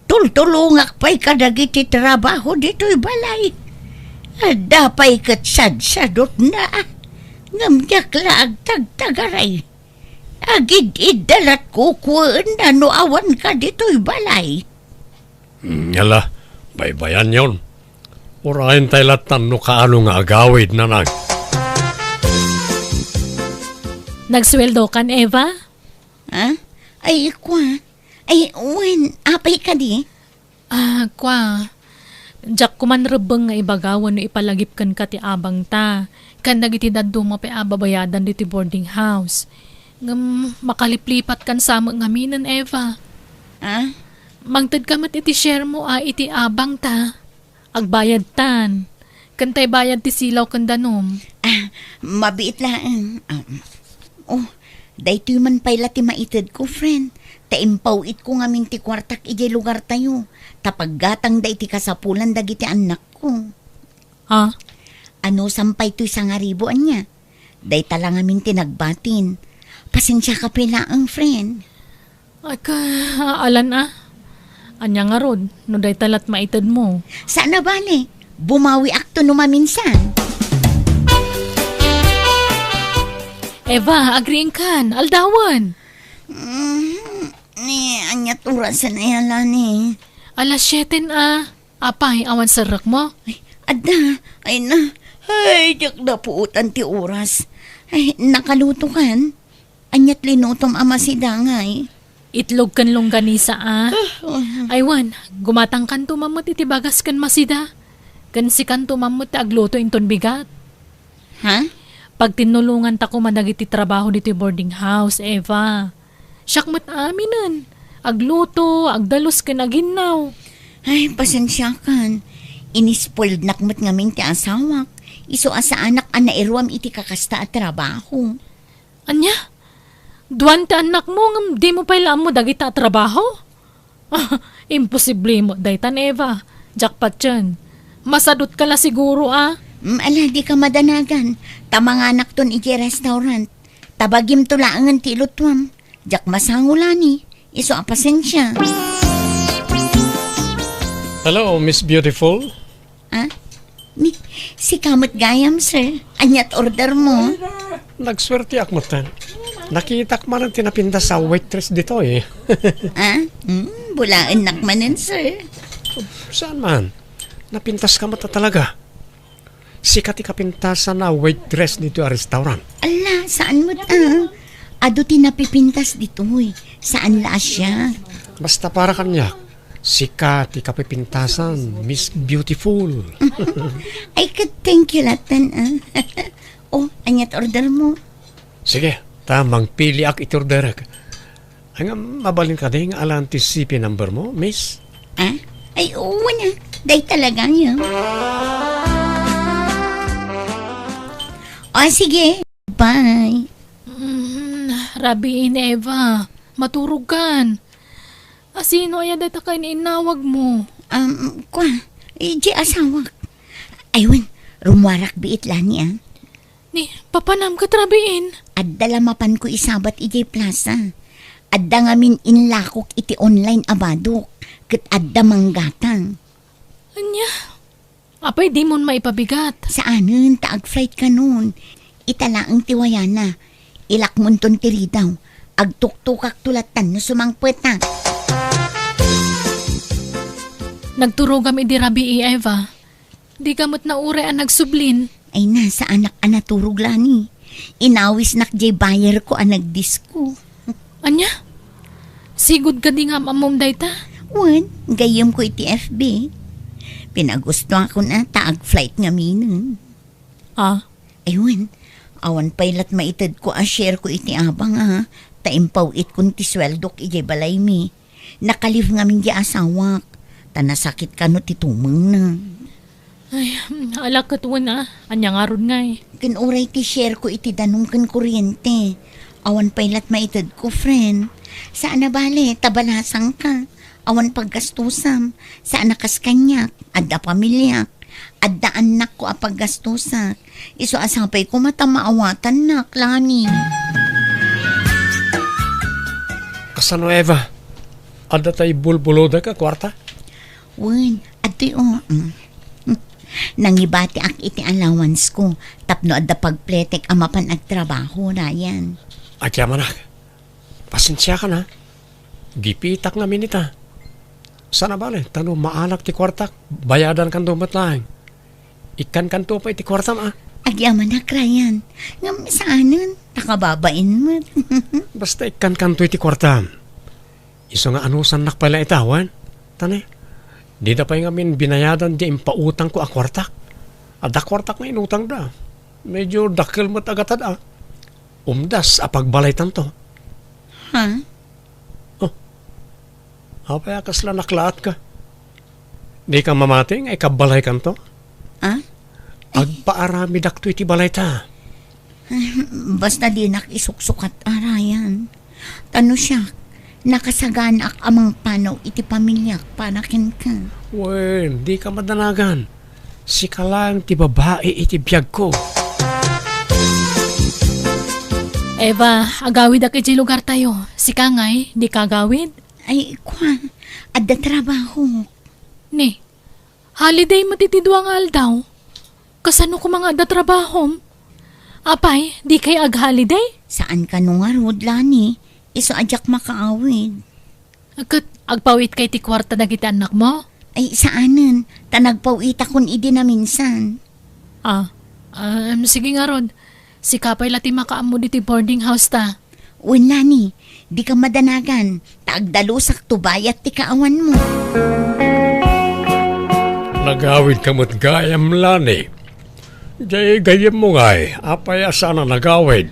Tultulongak pay kadagiti trabaho ditoy balay. Adda pay ket sadsadutna. Ngem diak la agtagtagaray. Agid-idda lat kukuenna no awanka ditoy balay. Hmm, ala, baybayanyon. Urayen tay lattan no kaano nga agawid, nanang. Nagsueldokan, Eva? Ha? Ay, kua. Ay, wen, apay kadi? Ah, kua, diak koma rebbeng nga ibaga wenno ipalagip kenka ti abangta ken dagiti dadduma pay a babayadan ditoy boarding house. Ngem makaliplipatkan sa met ngaminen, Eva. Ah? Mangtedka met iti sharemo a iti abangta. Agbayadtan. Ken tay bayad ti silaw ken danum. Ah, mabiit laeng. Um, oh, daytoy man pay la ti maitedko, friend. Ta impaw-itko ngamin ti kuartak idiay lugartayo. Ta paggatangda iti kasapulan dagiti annakko. Ha? Anusam pay toy sangaribu, ania? Dayta la ngamin ti nagbatin. Pasensiaka pay laeng, friend. Ay, ka, alan a. Ania ngarud, no dayta lat maitedmo? Saan a bale, bumawiakto no maminsan. Eva, agriingkan, aldawen. Mm, ni, aniat orasen aya la ni? Alas siete a. Apay, awan serrekmo? Ay, adda. Ay na. Ay, diak napuotan ti oras. Ay, nakalutokan? Aniat linutom a masidangay? Itlog ken longganisa a. Ah, ah. Ay wen, gumatangkanto man met iti bagas ken masida. Ken sikanto man met ti agluto inton bigat. Ha? Pagtinnulonganta koma dagiti trabaho ditoy boarding house, Eva. Siak met aminen. Agluto, agdalus ken aginnaw. Ay, pasensiakan. Inispoilednak met ngamin ti asawak. Isu a saanak a nairuam iti kakasta a trabaho. Ania? Duan ti annakmo ngem dimo pay la ammo dagita a trabaho? Imposible met daytan, Eva. Diak patien. Masadutka la siguro a. Mm, ala, dika madanagan. Ta manganakton idiay restaurant. Ta bagimto laengen ti ilutuam. Diak masangulani. Isu a pasensia. Hello, Miss Beautiful. Ah? Ni, sika met gayam, sir. Aniat order mo? Nagsuerteak metten. Nakitak manen ti napintas a waitress ditoy. Ah? Hmm, bulaennak manen, sir. Saan man? Napintaska met a talaga. Sika ti kapintasan a waitress ditoy a restaurant. Ala, saan met a? Adu ti napipintas ditoy. Saan la a siak. Basta para kaniak, sika ti kapipintasan, Miss Beautiful. Ay, ket thank you latta, ah. Oh, aniat order mo? Sige, ta mangpiliak iti orderek. Ay, nga, mabalin kadi nga alan ti C P number mo, miss? Ah? Ay, oo na. Dayta la gayam. O, sige. Bye. Mm, rabiin, Eva. Maturogkan. Asino aya dayta ket innawag mo? Um, kua, eh, di asawak. Ay, wen, rummuarak biit la ni, ah. Ni, papanam ket rabiin? Adda la mapanko isabat idiay plaza. Adda ngamin inlakok iti online a badok, ket adda manggatang. Ania? Apay dimon maipabigat? Saanen ta ag-flight kanon. Ita laeng ti wayana. Ilakmonton ti ridaw. Agtuktokakto lattan no sumangpetak. Nagturogam idi rabii, Eva. Dika met nauray a nagsublin. Ay na, saanak a naturog, Lani. Inawisnak diay buyer ko a nagdisko. Ania? Sigud kadi nga am-ammom dayta? Wen, gayyemko iti F B. Pinagustoakon a ta ag-flight ngaminen. Ah? Ay wen, awan pay lat maitedko a share ko iti abang a, ta impaw-itkon ti sueldok idiay balaymi. Naka-leave ngamin di asawak, ta nasakit kano ti tumengna. Ay, ala ket wen a, ania ngarud ngay? Ken uray ti share ko iti danum ken kuryente. Awan pay lat maitedko, friend. Saan a bale, ta balasangka. Awan paggastusam. Saan a kas kaniak, adda pamiliak. Adda annakko a paggastusak. Isu a sapay koma ta maawatannak, Lani. Kasano, Eva? Adda tay bulbulodek a kuarta? Wen, adtoy, o. Mm. Nangibatiak iti allowance ko tapno adda pagpletek a mapan agtrabaho, Ryan. Agyamanak, pasensiakan, ha? Gipitak ngamin ita. Saan a bale, ta no maalak ti kuartak, bayadankanto met laeng. Ikkankanto pay ti kuartam, a? Agyamanak, Ryan. Ngem saanen, ta kababain met. Basta ikkankanto iti kuartam. Isu nga anusannak pay la ita, wen? Ta ne, dida pay ngamin binayadan diay impautangko a kuartak. Adda kuartak nga inutangda. Medyo dakkel met a gatad, a. Umdas a pagbalaytanto. Ha? Oh. Apay a kasla naklaatka? Dika mamati nga ikabbalaykanto? Ah? Agpaaramidakto iti balayta. Basta dinak isuksukat, a, Ryan. Ta no siak, nakasaganaak a mangpanaw iti pamiliak para kenka. Wen, dika madanagan. Sika laeng ti babai iti biagko. Eva, agawidak idiay lugartayo. Sika ngay, dika agawid? Ay, kua, adda trabaho. Ni, holiday met iti dua nga aldaw. Kasano koma nga adda trabahom? Apay, dikay ag-holiday? Saan kano ngarud, Lani. Isu a diak makaawid. Ket agpawitkay ti kuarta dagiti annakmo? Ay, saanen. Ta nagpawitakon idi naminsan. Ah, um, sige ngarud. Sika pay la ti makaammo ditoy boarding house ta. Wen, Lani, dika madanagan, ta agdalusakto bayat ti kaawanmo. Nagawidka met gayam, Lani. Diay gayyemmo ngay, apay a saan a nagawid?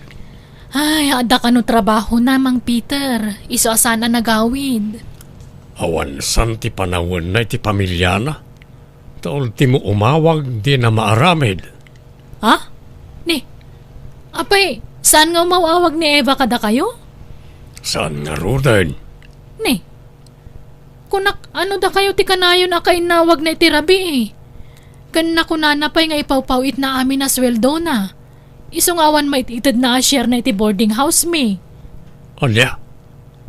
Ay, adda kano trabahona, Mang Peter. Isu a saan a nagawid. Awan san ti panawenna iti pamiliana. Ta ultimo umawag, dina maaramid. Ha? Ni, apay, saan nga umaw-awag ni Eva kadakayo? Saan ngaruden? Ni, kunak, ano dakayo ti kanayon a kainnawagna iti rabii? Ken nakunana pay nga ipawpaw-itna amin a suweldona. Isu nga awan maititedna a share na iti boarding house mi. Ania?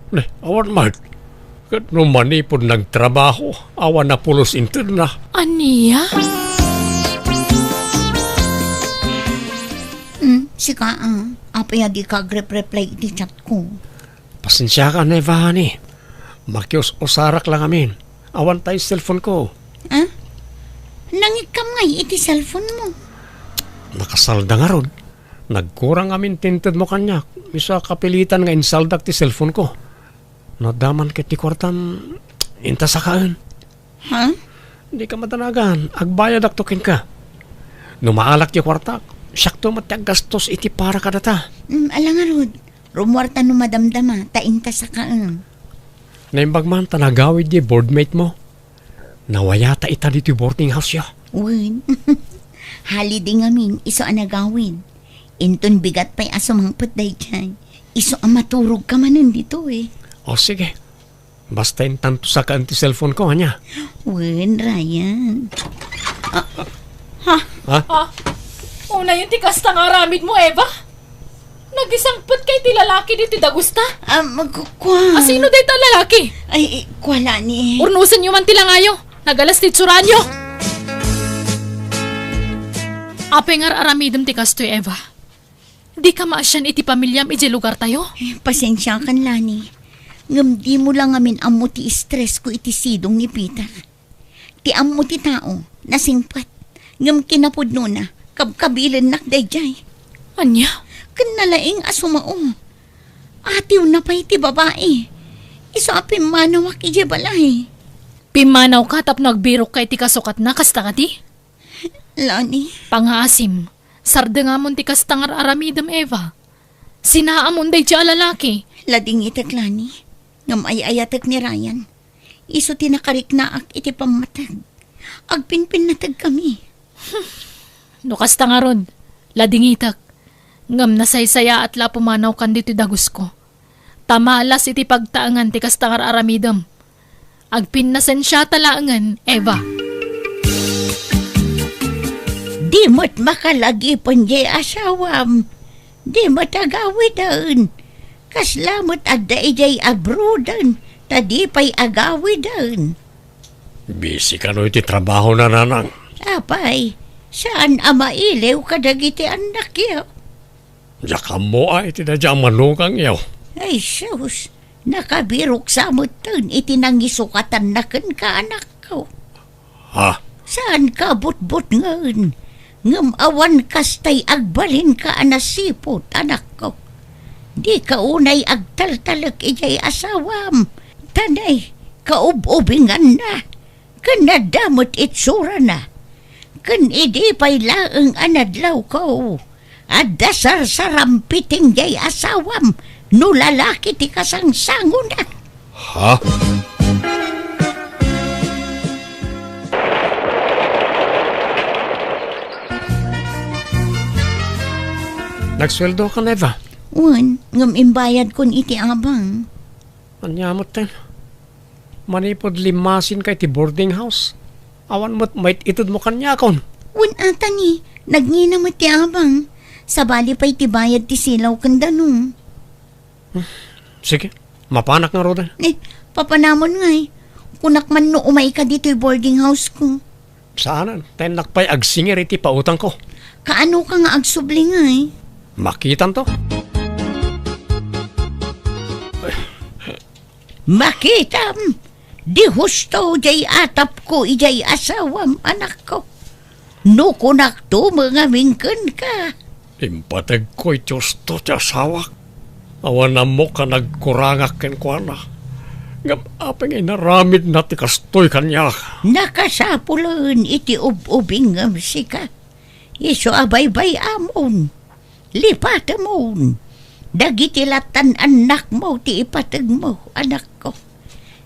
Ne, awan met. Ket no manipud nagtrabaho, awan a pulos intedna. Ania? Hmm, sika, ah. Apay a dika agrep-reply iti chat ko? Pasensiakan, Eva, honey. Makius-usarak la ngamin. Awan tay cellphone ko. Ah? Nangikkam ngay iti cellphone mo? Nakasalda ngarud. Nagkurang amin ti intedmo kaniak. Isu a kapilitan nga insaldak ti cellphone ko. No adda man ket ti kuartam, inta sakaen. Ha? Dika madanagan, agbayadakto kenka. No maalak ti kuartak, siakto met ti aggastos iti para kadata. Mm, ala ngarud, rumuarta no madamdama, ta inta sakaen. Naimbag man ta nagawid di boardmate mo. Nawayata ita ditoy boarding house ya. Wen. Holiday ngamin, isu a nagawid. Inton bigat pay a sumangpet daydiay, isu a maturogka manen ditoy. O, sige. Basta intanto sakaen ti cellphone ko, ania? Wen, Ryan. Ah, ha? Ha? Ah, unayen ti kasta nga aramidmo, Eva? Nagisangpetka iti lalaki ditoy dagusta? Ah, magkukua. A, sino dayta a lalaki? Ay, kua la ni. Urnosenyo man ti langayo. Nagalas ti itsuranyo. Apay nga ar-aramidem ti kastoy, Eva? Dika maasian iti pamiliam idiay lugartayo? Eh, pasensiakan, Lani. Ngem dimo la ngamin ammo ti stress ko iti sidong ni Peter. Ti ammo ti tao, nasingpet, ngem kinapudnona, kabkabilennak daydiay. Ania? Ken nalaing a sumao. Atiwna pay ti babai. Isu a pimmanawak idiay balay. Pimmanawka tapno agbirokka iti kasukatna, kasta kadi? Lani. Pangaasim, sardengamon ti kasta nga ar-aramidem, Eva. Sinaamon daydiay a lalaki. Ladingitek, Lani. Ngem ay-ayatek ni Ryan. Isu ti nakariknaak iti pammateg. Agpinpinnategkami. No kasta ngarud, ladingitek. Ngem nasaysayaat la a pumanawkan ditoy dagusko. Ta malas iti pagtaengan ti kasta nga ar-aramidem. Agpinnasensiata laengen, Eva. Di met makalagipen diay asawam. Di met agawiden. Kasla met adda idiay abroaden, ta di pay agawiden. Busy kano iti trabahona, nanang. Apay, saan a mailiw kadagiti annakyo? Diak ammo a iti daydiay a manugangyo. Ay, sus, nakabirok sa metten iti nangisukatan na kenka, anakko. Ha? Saan ka butbutngen, ngem awan kastay agbalinka a nasiput, anakko. Di ka unay agtaltalek idiay asawam, ta nay, kaub-ubinganna, ken nadda met itsurana. Ken idi pay laeng a nadlawko, adda sarsarampiting diay asawam no lalaki ti kasangsangona. Ha? Nagsueldo ka, Eva? Wen, ngem imbayadkon iti abang. Ania metten? Manipud limmasinka iti boarding house, awan met mait-itedmo kaniakon. Wen, atani, nagngina met ti abang. Sabali pay ti bayad ti silaw ken danum. Sige, mapanak ngaruden. Eh, papanamon ngay. Kunak man no umayka ditoy boarding house ko. Saanen, ta innak pay agsingir iti pautangko. Kaano ka nga agsubli ngay? Makitanto. Makitam, di husto jay atapko ijay asawam, anakko. No kunakto met ngamin kenka. Impategko iti husto ti asawak. Awan ammok a nagkurangak kenkuana. Ngem apay nga inaramidna ti kastoy kaniak? Nakasapulen iti ub-ubingngem sika. Isu a baybay-amon. Lipatemon. Dagiti lattan annakmo ti ipategmo, anakko.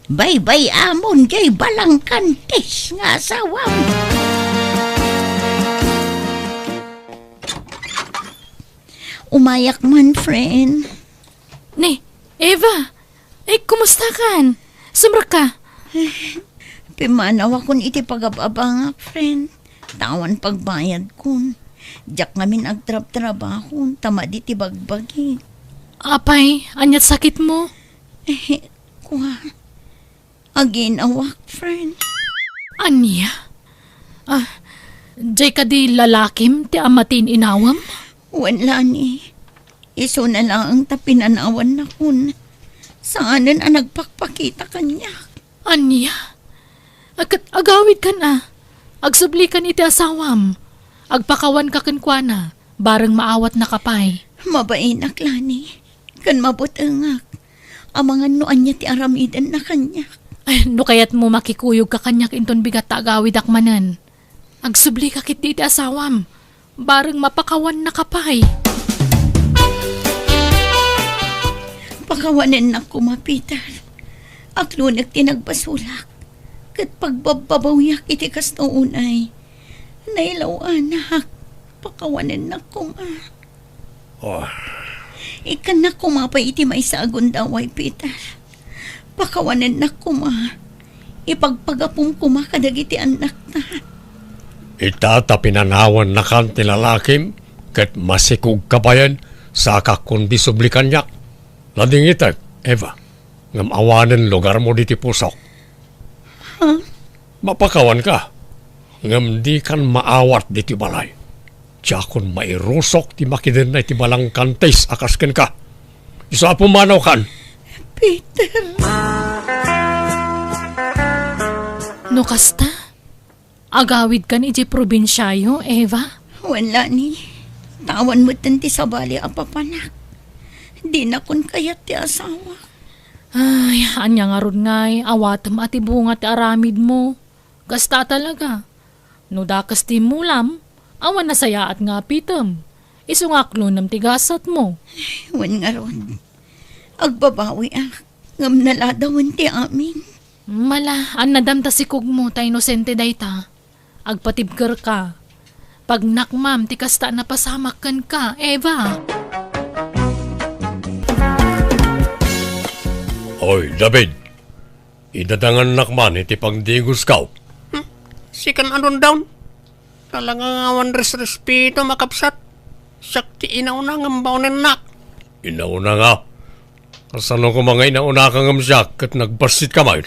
Baybay-amon jay balangkantis nga asawam. Umayak man, friend. Ni, Eva! Ay, kumusta kan? Sumrekka? Pimmanawakon iti pagab-abangak, friend. Ta awan pagbayadkon. Diak ngamin agtrabtrabaho, ta madi ti bagbagi. Apay, aniat sakitmo? Eh, kua. Aginawak, friend. Ania? Ah, jay kadi lalakim ti ammatin inawam? Wen, Lani. Isuna laeng ta pinanawannakon. Saanen a nagpakpakita kaniak. Ania? Ket agawidkan a. Agsublikan iti asawam. Agpakawanka kenkuana, bareng maawatnaka pay. Mabainak, Lani. Ken mabutengak. Amangan no ania ti aramidenna kaniak. Ay, no kayatmo, makikuyogka kaniak inton bigat ta agawidak manen. Agsublika ketdi iti asawam, bareng mapakawannaka pay. Pakawanennak koma, Peter. Aklonek ti nagbasolak, ket pagbabbabawiak iti kasto unay. Nailaw-anak, pakawanennak koma. Oh. Ikkannak koma pay iti maysa a gundaway, Peter. Pakawanennak koma. Ipagpagapom koma kadagiti annakta. Ita ta pinanawannakan ti lalakim, ket masikogka payen, saka kundi subli kaniak. Nadingitek, Eva, ngem awanen lugarmo ditoy pusok. Ha? Mapakawanka, ngem dikan maawat ditoy balay. Diakon mairusok ti makidenna iti balangkantis a kas kenka. Isu a pummanaw kan. Peter. No kasta, agawidkan idiay probinsiayo, Eva? Wen, Lani. Ta awan metten ti sabali a papanak. Dinakon kayat ti asawa. Ay, ania ngarud ngay, awatem a ti bunga ti aramidmo. Kasta talaga. No dakes ti immulam, awan nasayaat nga apitem. Isu nga aklonem ti gasatmo. Wen ngarud, agbabawiak, ngem naladawen ti amin. Mala, annadam ta sikogmo ta inosente dayta. Agpatibkerka. Pagnakmam ti kasta a napasamak kenka, Eva. Oy, David! Idadangannak man iti pagdigosko. Hmm? Sikan a rundown? Talaga nga awan resrespeto, makapsat. Siak ti inauna ngem baonennak. Inauna nga? Kasano koma nga inaunaka ngem siak ket nagbassit ka man?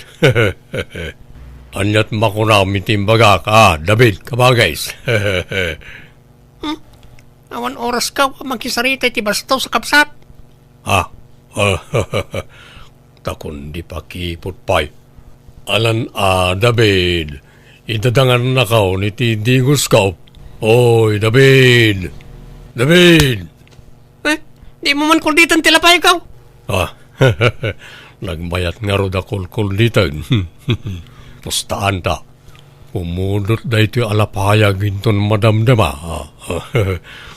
Aniat makunam iti imbagak, a, David, kabagis? Hmm? Awan oraska a makisarita iti bastos a kabsat? Ah, ta kundi pakiput pay. Alan a, David, idadangannakon iti digosko. Oy, David! David! Eh, dimo man kulditen ti lapayko? Ah, nagmayat ngarud a kulkulditen. Pustaanta. Pumudot daytoy a lapayag inton madamdama.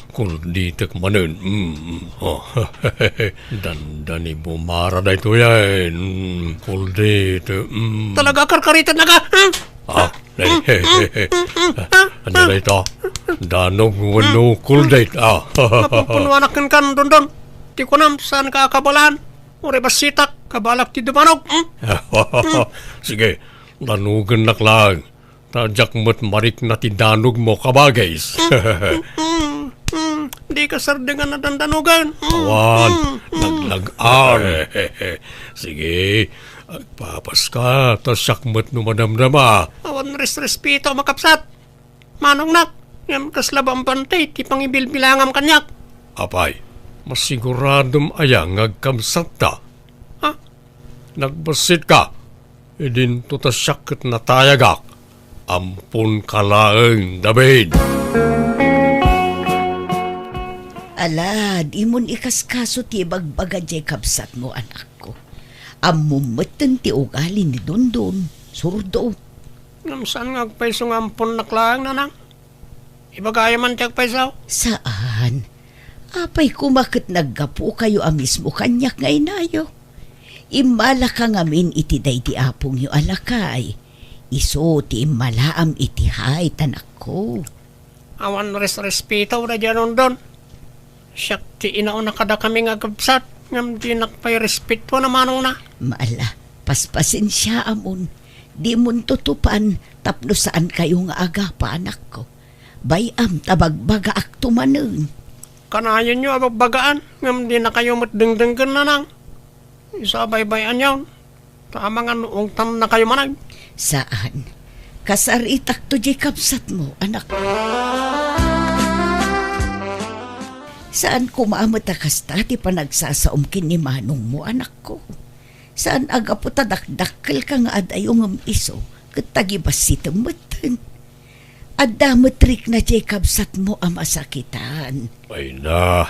Kulditek manen. Mm, mm. Dandani bumara daytoy ay. Mm, kuldit. Mm. Talaga, karkaritennaka? Hmm? Ah, nay. Ania dayta? Danog wenno kuldit? Ah. Napupunuanak kenka, Dondon. Ti kunam, saanka a kabaelan. Uray bassitak, kabaelak ti dumanog. Hmm? Sige, danogennak laeng. Ta diak met marikna ti danogmo, kabagis. Mm, mm, mm. Dika sardengan a dandanogen. Mm, awan, mm, mm. Naglag-an. Sige, agpapaska, ta siak met no madamdama. Awan resrespeto, makapsat. Manongnak, ngem kasla bambantay ti pangibilbilangam kaniak. Apay, masiguradom aya nga agkabsatta? Ha? Nagbassit ka. Idinto ta siak ket natayagak. Amponka laeng, David. Ala, dimon ikaskaso ti ibagbaga diay kabsatmo, anakko. Ammom metten ti ugali ni Dondon, zurdo. Ngem saan nga agpayso nga amponnak laeng, nanang? Ibagayo man ti agpayso? Saan. Apay koma ket naggapukayo a mismo kaniak nga inayo? Immalaka ngamin iti daydi apongyo a lakay. Isu ti immalaam iti hayt, anakko. Awan resrespeto daydi a Dondon. Siak ti inauna kadakami nga agkabsat, ngem dinak pay respetoan a manongna. Ala, paspasensiaamon. Dimon tutupan tapno saankayo nga agapa, anakko. Bay-am ta bagbagaakto manen. Kanayonyo a bagbagaan, ngem dinakayo met dengdenggen, nanang. Isu a baybay-anyon, ta amangan no ungtannakayo manen. Saan. Kasaritakto diay kabsatmo, anak. Saan koma met a kasta ti panagsasaom ken ni manongmo, anakko. Saan a gapu ta dakdakkelka nga adayo ngem isu ket tagibassitem metten. Adda met rikna diay kabsatmo a masakitan. Ay na,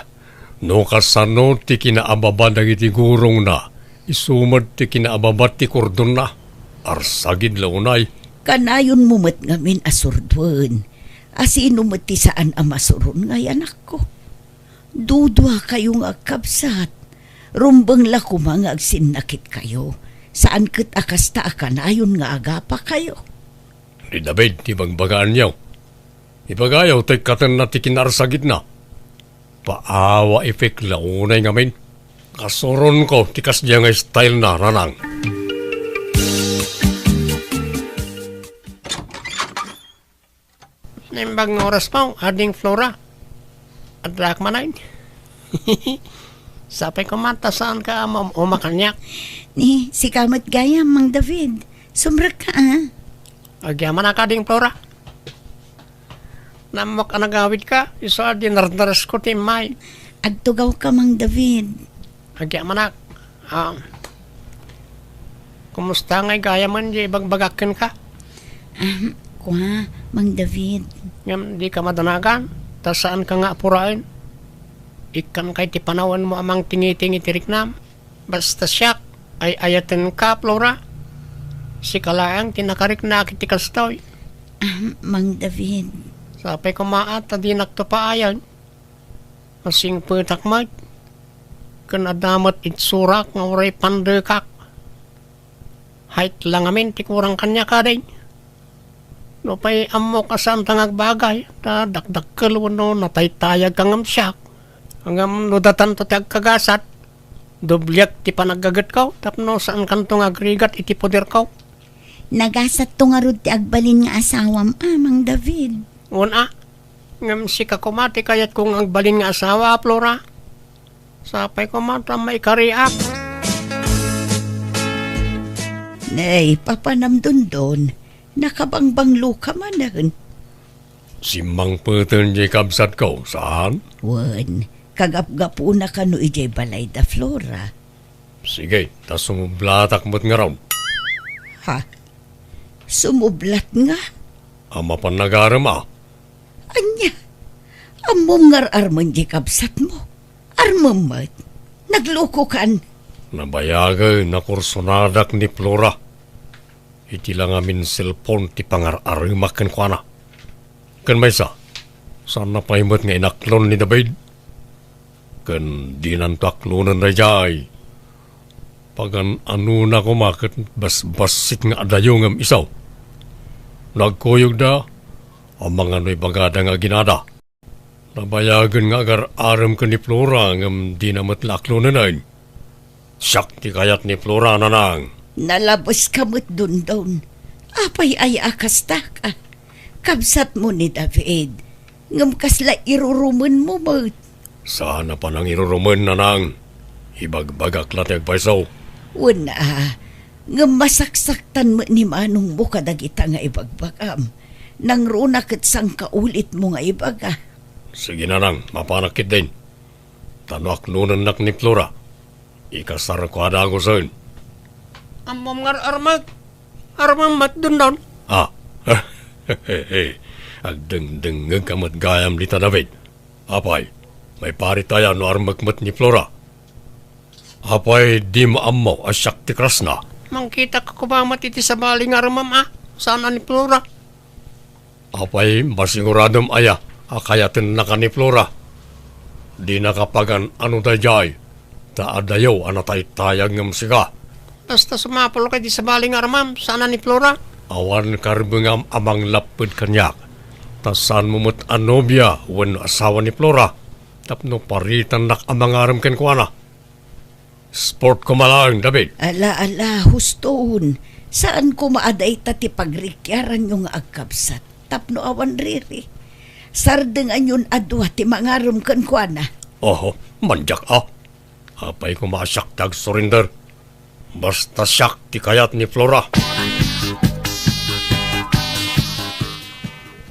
no kasano ti kinaababa dagiti gurongna, isu met ti kinaababa ti kordonna. Arsagid la unay. Kanayonmo met ngamin a surdoen. A sino met ti saan a masuron ngay, anakko? Duduakayo nga agkabsat. Rumbeng la koma nga agsinnakitkayo. Saan ket a kasta a kanayon nga agapakayo. Ni David ti bagbagaanyo. Ibagayo ta ikkatenna ti kinaarsagidna. Paawa ipik la unay ngamin. Kasuronko ti kasdiay nga style na, nanang. Naimbag nga oras mo, Ading Flora. Addaak manen. Sapay koma ta saanka a maum-uma kaniak. Ni, sika met gayam, Mang David. Sumrekka, a. Agyamanak, Ading Flora. Nammok a nagawidka, isu a dinardaresko ti immay. Agtugawka, Mang David. Agyamanak. Ah, kumusta ngay gayam diay ibagbagak kenka? Ah, kua, Mang David. Ngem dika madanagan, ta saanka nga apuraen. Ikkanka iti panawenmo a mangtingiting iti riknam. Basta siak, ay-ayatenka, Flora. Sika laeng ti nakariknaak iti kastoy. Ah, Mang David. Sapay koma a ta dinakto paayen. Masingpetak met. Ken adda met itsurak nga uray pandekak. Hayt la ngamin ti kurang kaniak, Ading. Nupay ammok a saanta nga agbagay, ta dakdakkel wenno nataytayagka ngem siak. Ngem no datanto ti agkagasat, dobliak ti panaggagetko tapno saankanto nga agrigat iti poderko. Nagasatto ngarud ti agbalin nga asawam, a, Mang David. Wen a, ngem sika koma ti kayatko nga agbalin nga asawa, Flora. Sapay koma ta maikariak. Nay, papanam, Dondon. Nakabangbangloka manen. Simmangpeten diay kabsatko, saan? Wen, kagapgapuna kano idiay balay da Flora. Sige, ta sumublatak met ngarud. Ha? Sumublat nga? A, mapan agarem a. Ania? Ammom nga ar-armen diay kabsatmo? Armem met. Naglokokan. Nabayagen a kursonadak ni Flora. Iti la ngamin cellphone ti pangar-aremak kenkuana. Ken maysa, saanna pay met nga inaklon ni David. Ken dinanto aklonen daydiay. Pagan-anona koma ket basbassit nga adayo ngem isu. No agkuyogda, amangan no ibagada nga aginada. Nabayagen nga agar-arem ken ni Flora ngem dina met la aklonenen. Siak ti kayat ni Flora, nanang. Nalabeska met, Dondon. Apay aya a kasta? Kabsatmo ni David, ngem kasla irurumenmo met. Saan a panangirurumen, nanang. Ibagbagak la ti agpayso. Wen a, ngem masaksaktan met ni manongmo kadagita nga ibagbagam. Nangruna ket sangkaulitmo nga ibaga. Sige, nanang, mapanak ketdin. Ta no aklonennak ni Flora, ikasarko a dagusen. Ammom nga ar-armek. Armem met, Dondon. Ah. Agdengdengngegka met gayam dita, David. Apay, maiparit aya no armek met ni Flora? Apay, dimo ammo a siak ti krasna? Mangkitak koma met iti sabali nga armem a, saan a ni Flora. Apay, masiguradom aya a kayatennaka ni Flora? Dinaka pagan-ano daydiay, ta adayo a nataytayag ngem sika. Basta sumapulka iti sabali nga armem, saan a ni Flora. Awan karbengam a manglapped kaniak, ta saanmo met a nobia wenno asawa ni Flora, tapno paritannak a mangarem kenkuana. Sport koma laeng, David. Ala, ala, huston. Saan koma a dayta ti pagrikiaranyo nga agkabsat tapno awan riri. Sardenganyon a dua ti mangarem kenkuana. Oho, mandiak a. Apay koma a siak ti agsurrender. Basta siak ti kayat ni Flora.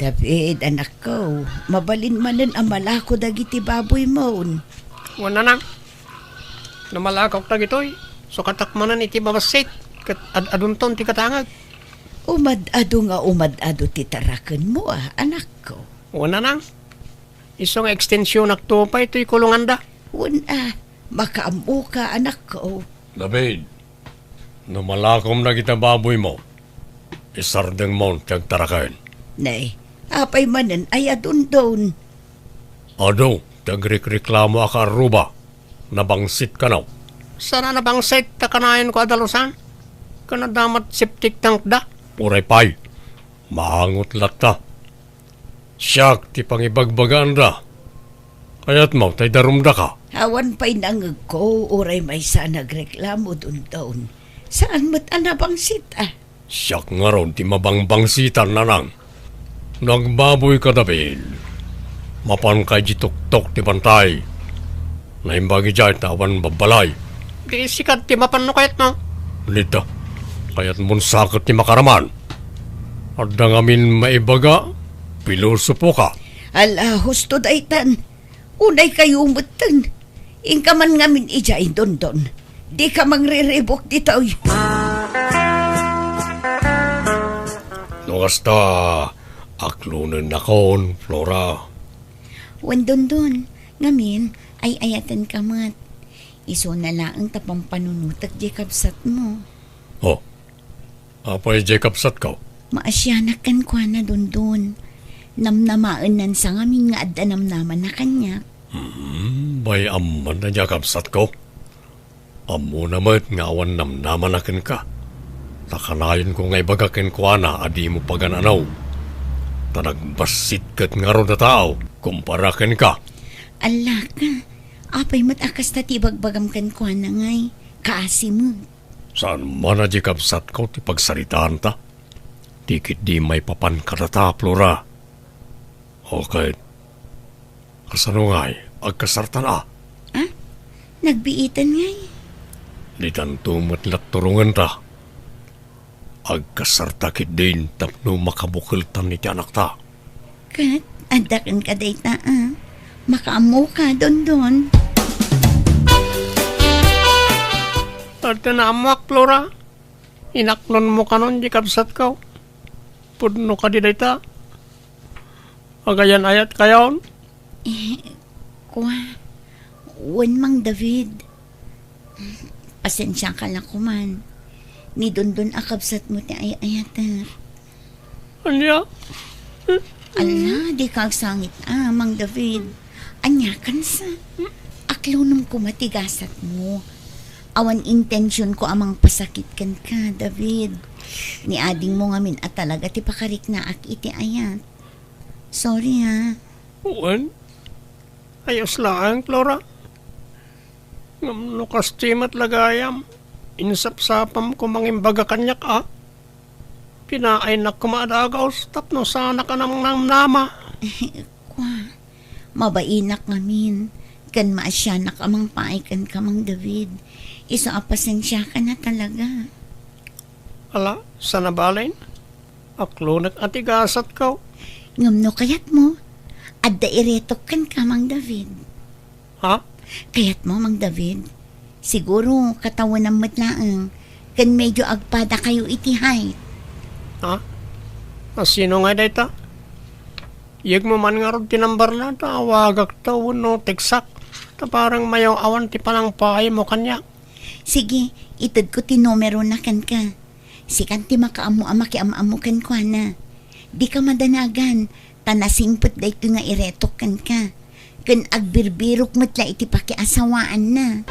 David, anakko, mabalin manen a malako dagiti baboymon. Wen, nanang. No malakok dagitoy, sukatak manen iti mabassit, ket ad-adunton ti katangag. Umad-adu nga umad-adu ti tarakenmo a, anakko. Wen, nanang. Isu nga ekstensionakto pay toy kulonganda. Wen a, makaammoka, anakko. David, no malakom dagita baboymo, isardengmon ti agtaraken. Nay, apay manen aya, Dondon? Adu ti agrikreklamo a kaarruba, nabangsit kano. Saan a nabangsit ta kanayon ko a dalusan? Ken adda met septic tank da. Uray pay, maangot latta. Siak ti pangibagbagaanda. Kayatmo ta idarumdaka? Awan pay nangngegko, uray maysa nagreklamo, Dondon. Saan met a nabangsit a. Siak ngarud ti mabangbangsitan, nanang. No agbaboyka, David, mapanka idiay tuktok ti bantay. Naimbag idiay ta awan babbalay. Di sika ti mapan no kayatmo. Nita, kayatmon saket ti makaraman. Adda ngamin maibaga, pilosopoka. Ala, husto daytan. Unay kayo metten. Inka man ngamin idiay, Dondon. Dika mangriribuk ditoy. No kasta, aklonennakon, Flora. Wen, Dondon, ngamin, ay-ayatenka met. Isuna laeng ta pampanunotek diay kabsatmo. Oh, apay diay kabsatko? Maasianak kenkuana, Dondon. Namnamaennansa ngamin nga adda namnamana kaniak. Hmm, bay-am man a diay kabsatko. Ammona met nga awan namnamana kenka. Ta kanayonko nga ibaga kenkuana a dimo pagan-ano. Ta nagbassit ket ngarud a tao kumpara kenka. Allaka, apay met a kasta ti ibagbagam kenkuana ngay? Kaasi met. Saan man a diay kabsatko ti pagsaritaanta? Ti ketdi maipapan kadata, Flora. O ket, kasano ngay, agkasartan a? Ah? Nagbiiten ngay? Ditanto met la turongenta. Agkasarta ketdin tapno makabukeltan iti anakta. Ket adda kenka dayta a. Makaammoka, Dondon. Adda naammoak, Flora. Inaklonmo kanon di kabsatko. Pudno kadi dayta? Agayan-ayat kayon? Eh, kua, wen, Mang David. Pasensiaka la koman. Ni Dondon a kabsatmo ti ay-ayatek. Ania? Ala, dika agsangit a, Mang David. Ania kansa? Aklonem koma ti gasatmo. Awan intensionko a mangpasakit kenka, David. Ni adingmo ngamin a talaga ti pakariknaak iti ayat. Sorry, ha. Wen? Ayos laeng, Flora. Ngem no kastoy met la gayam, insapsapam ko mangimbaga kaniak a. Pinaaynak koma a dagus tapno saanak a namnamnama. Kua, mabainak ngamin, ken maasianak a mangpaay kenka, Mang David. Isu a pasensiaka na talaga. Ala, saan a balen? Aklonek a ti gasatko. Ngem no kayatmo, adda iretok kenka, Mang David. Ha? Kayatmo, Mang David? Siguro, katawenam met laeng, ken medyo agpadakayo iti height. Ha? A, sino ngay dayta? Yegmo man ngarud ti numberna, ta awagakto wenno tekstak, ta parang mayaw-awan ti panangpaaymo kaniak. Sige, itedko ti numerona kenka. Sikan ti makaammo a makiam-ammo kenkuana. Dika madanagan, ta nasingpet daytoy nga iretok kenka. Ken agbirbirok met la iti pakiasawaanna.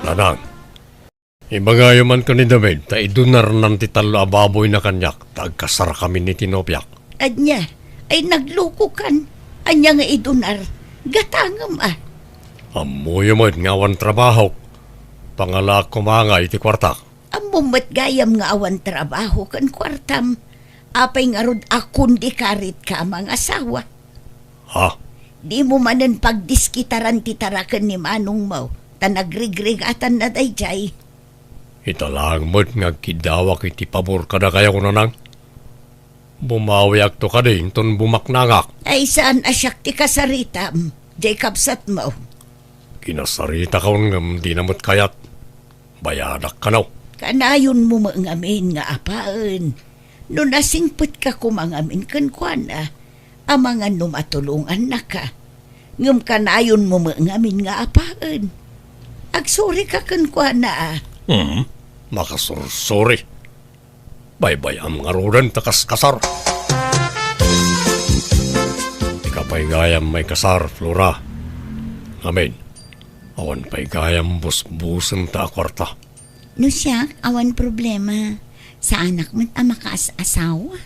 Nanang, ibagayo man ken ni David ta idunarnan ti tallo a baboyna kaniak ta agkasarkamin iti nobiak. Ania? Ay, naglukokan. Ania nga idunar? Gatangem a. Ammoyo met nga awan trabahok. Pangalaak koma ngay iti kuartak. Ammom met gayam nga awan trabaho ken kuartam. Apay ngarud a kundikaritka a mangasawa? Ha? Dimo manen pagdiskitaran ti taraken ni manongmo, ta nagrigrigatanna daydiay. Ita laeng met nga agkiddawak iti pabor kadakayo, Nanang. Bumawiakto kadi inton bumaknangak. Ay, saan a siak ti kasaritam, diay kabsatmo? Kinasaritakon ngem dina met kayat. Bayadak kano. Kanayonmo met ngamin nga apaen. No nasingpetka koma ngamin kenkuana, amangan no matulongannaka. Ngem kanayonmo met ngamin nga apaen. Agsorika kenkuana a. Hmm, makasursori. Baybay-am ngaruden ta kaskasar. Dika pay gayam maikasar, Flora. Amen. Awan pay gayam busbusenta a kuarta. No siak, awan problema. Saanak met a makaas-asawa.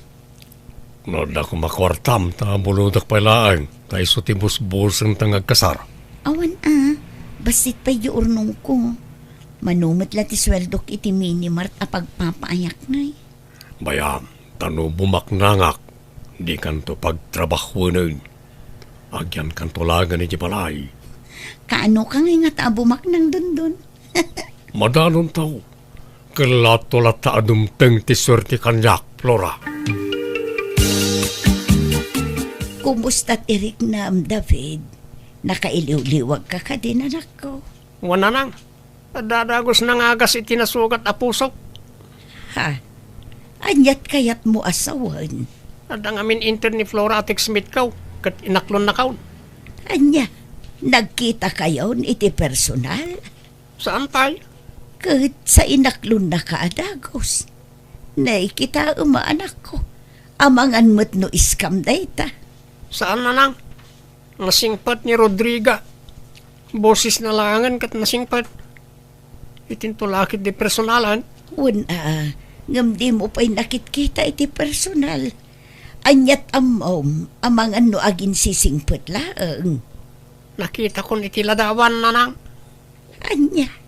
No adda koma kuartam, ta bulodak pay laeng, ta isu ti busbusenta nga agkasar. Awan a, bassit pay di urnongko. Mano met la ti sueldok iti minimart a pagpapaayak ngay. Bayam, ta no bumaknangak, dikanto pagtrabahuenen. Agyankanto laengen iti balay. Kaanoka ngay ngata a bumaknang, Dondon? Madanonto. Ket lato latta a dumteng ti suerte kaniak, Flora. Kumusta ti riknam, David? Nakailiwliwagka kadi, anakko? Wen, Nanang. Adda dagus nangagas iti nasugat a pusok. Ha? Aniat kayatmo a sawen? Adda ngamin inted ni Flora a textmate-ko, ket inaklonnakon. Ania? Nagkitakayon iti personal? Saan pay? Ket sa inaklonnaka a dagus. Nakitaem a, anakko. Amangan met no scam dayta. Saan, Nanang. Nasingpet ni Rodriga. Bosesna laengen ket nasingpet. Itinto la ketdi personalan. Wen a, ngem dimo pay nakitkita iti personal. Aniat ammom, amangan no aginsisingpet laeng. Nakitakon iti ladawan, Nanang. Ania?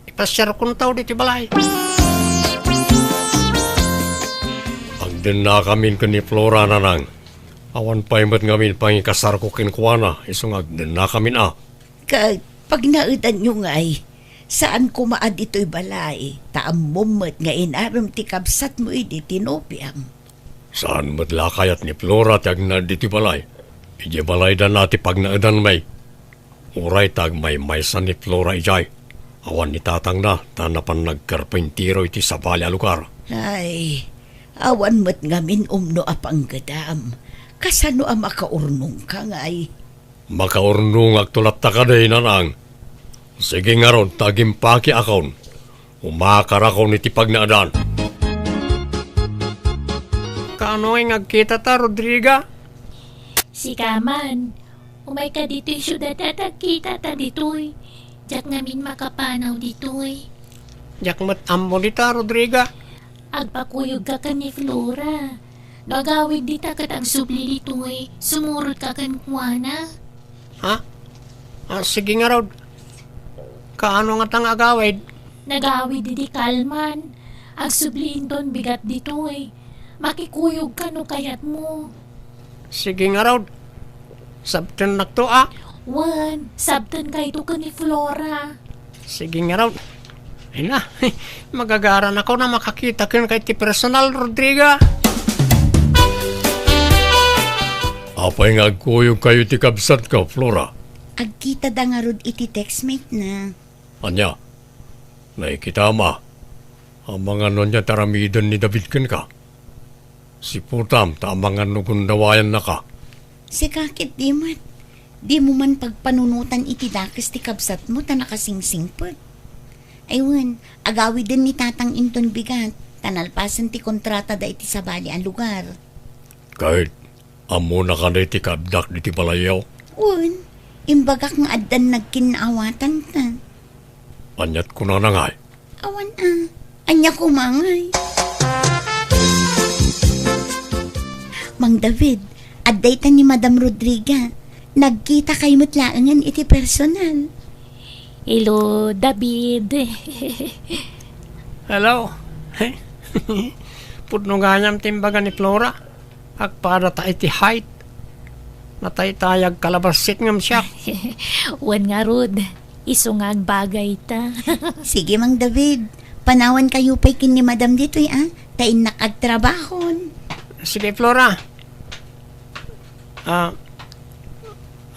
Ipasiarkonto ditoy balay. Agdennakamin ken ni Flora, Nanang. Awan pay met ngamin pangikasarko kenkuana, isu nga agdennakamin a. Ket pagnaedanyo ngay, Saan koma a ditoy balay, ta ammom met nga inarem ti kabsatmo idi ti nobiam. Saan met la kayat ni Flora ti agnaed ditoy balay? Idiay balayda na ti pagnaedanmi. Uray ta agmaymaysa ni Flora idiay, awan ni tatangna ta napan nagkarpintero iti sabali a lugar. Ay, awan met ngamin umno a panggedam. Kasano a makaurnongka ngay? Makaurnongakto latta kadi, nanang. Sige ngarud ta agimpakiakon. Umakarakon iti pagnaedan. Kaano nga agkitata, Rodriga? Sika man, umayka ditoy siudad ta agkitata ditoy. Diak ngamin makapanaw ditoy. Diak met ammo dita, Rodriga. Agpakuyogka ken ni Flora. No agawid dita ket agsubli ditoy, sumurodka kenkuana. Ha? Ah, sige ngarud. Kaano ngata nga agawid? Nagawid idi kalman. Agsubli inton bigat ditoy. Makikuyogka no kayatmo. Sige ngarud. Sabtennakto a. Wen, sabtenkayto ken ni Flora. Sige ngarud. Ay na, magagaranakon a makakita kenka iti personal, Rodriga. Apay nga agkuyogkayo iti kabsatko, Flora? Agkitada ngarud iti textmate na. Ania? Nakikitam a, amangan no ania ti aramiden ni David kenka? Siputam ta amangan no gundawayannaka. Sika ketdi met, dimo man pagpanunotan iti dakes ti kabsatmo ta nakasingsingpet. Ay wen, agawiden ni tatang inton bigat, ta nalpasen ti kontratada iti sabali a lugar. Ket, ammona kadi ti kaaddak ditoy balayyo? Wen, imbagak nga addan nagkinnaawatanta. Aniat kunana ngay? Awan a. Ania koma ngay? Mang David, adda ita ni Madam Rodriga. Nagkitakay met laengen iti personal. Hello, David. Hello. Pudno gayam ti imbaga ni Flora. Agpadata iti height. Nataytayag kalabassit ngem siak. Wen ngarud, isu nga agbagayta. Sige, Mang David. Panawankayo pay ken ni Madam ditoy, a? Ta innak agtrabahon. Sige, Flora. Ah,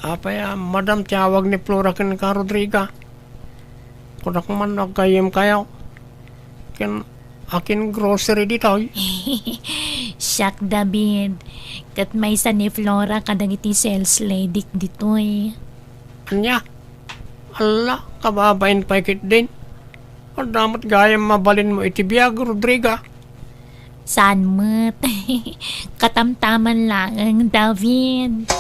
apay a Madam ti awag ni Flora kenka, Rodriga? Kunak man no aggayyemkayo. Ken akin grocery ditoy. Siak, David. Ket maysa ni Flora kadagiti sales lady ditoy. Ania? Alla, kababain pay ketdin. Adda met gayam mabalinmo iti biag, Rodriga. Saan met? Katamtaman laeng, David.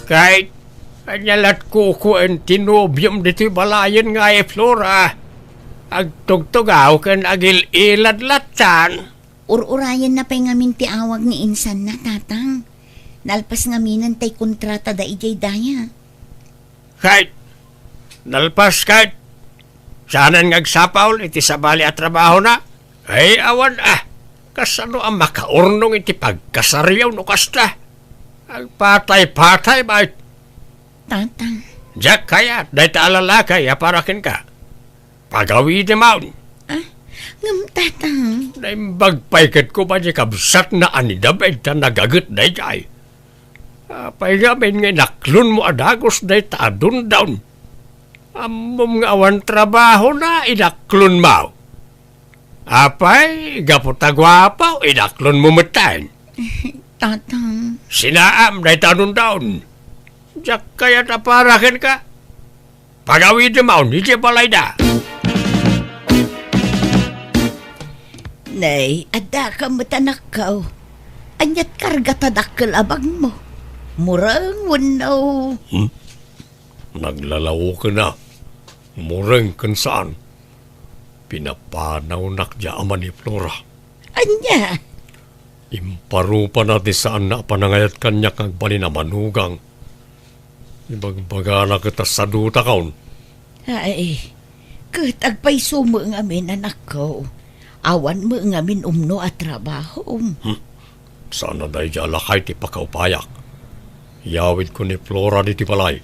Kay, ania lat kukuen ti nobiom ditoy balayen nga ay Flora? Agtugtugaw ken agil-ilad lattan. Ur-urayenna pay ngamin ti awag ni insanna, Tatang. Nalpas ngaminen tay kontratada idiay daya. Ket, nalpas ket, saanen nga agsapul iti sabali a trabahona? Ay, awan a, kasano a makaurnong iti pagkasariaw no kasta? Agpatay-patay, bay. Tatang. Diak kayat, dayta a lalaki a para kenka. Pagawidem maon. Ah, ngem, Tatang. Naimbag pay ket koma di kabsatna a ni David ta nagaget daydiay. Apay ngamin nga inaklonmo a dagus dayta a dundawn? Ammom nga awan trabahona, inaklonmo. Apay, gapu ta guapo, inaklonmo metten. Tatang. Sinaam dayta a dundawn. Diak kayat a para kenka. Pagawidem maon idiay balayda. Nay, addaka met, anakko. Aniat karga ta dakkel a bagmo? Mureng wenno? Hmm? Naglalaoken a. Mureng ken saan. Pinapanawnak diay ama ni Flora. Ania? Imparupana ti saanna a panangayat kaniak nga agbalin a manugang. Ibagbagana ket a sadutakon. Ay, ket agpayso met ngamin, anakko. Awan met ngamin umno a trabahom. Hmm. Saan a daydiay a lakay ti pakaupayak. Iyawidko ni Flora ditoy balay.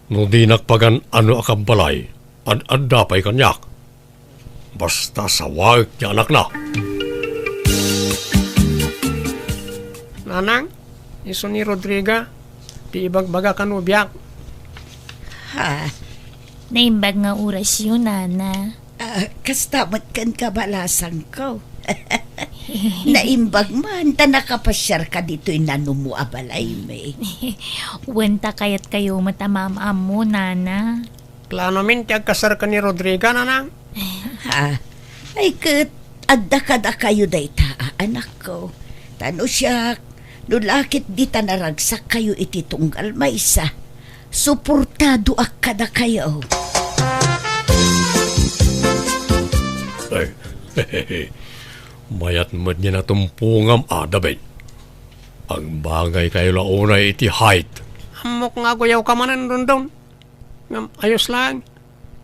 No dinak pagan-ano a kabbalay, ad-adda pay kaniak. Basta sawaek ti anakna. Nanang, isu ni Rodriga, ti ibagbaga kano biag. Ha? Naimbag nga orasyo, Nana. Ah, kasta met ken kabalasangko. Naimbag man ta nakapasiarka ditoy nanumo a balaymi. Wen ta kayatkayo met a maam-ammo, Nana. Planomin ti agkasar ken ni Rodriga, Nanang? Ha? Ay ket, adda kadakayo dayta a anakko. Ta no siak, no la ket dita naragsakkayo iti tunggal maysa, suportadoak kadakayo. Ay, mayat met nga natumpongam a, David. Agbagaykayo la unay iti height. Ammok nga aguyawka manen, Dondon. Ngem ayos laeng.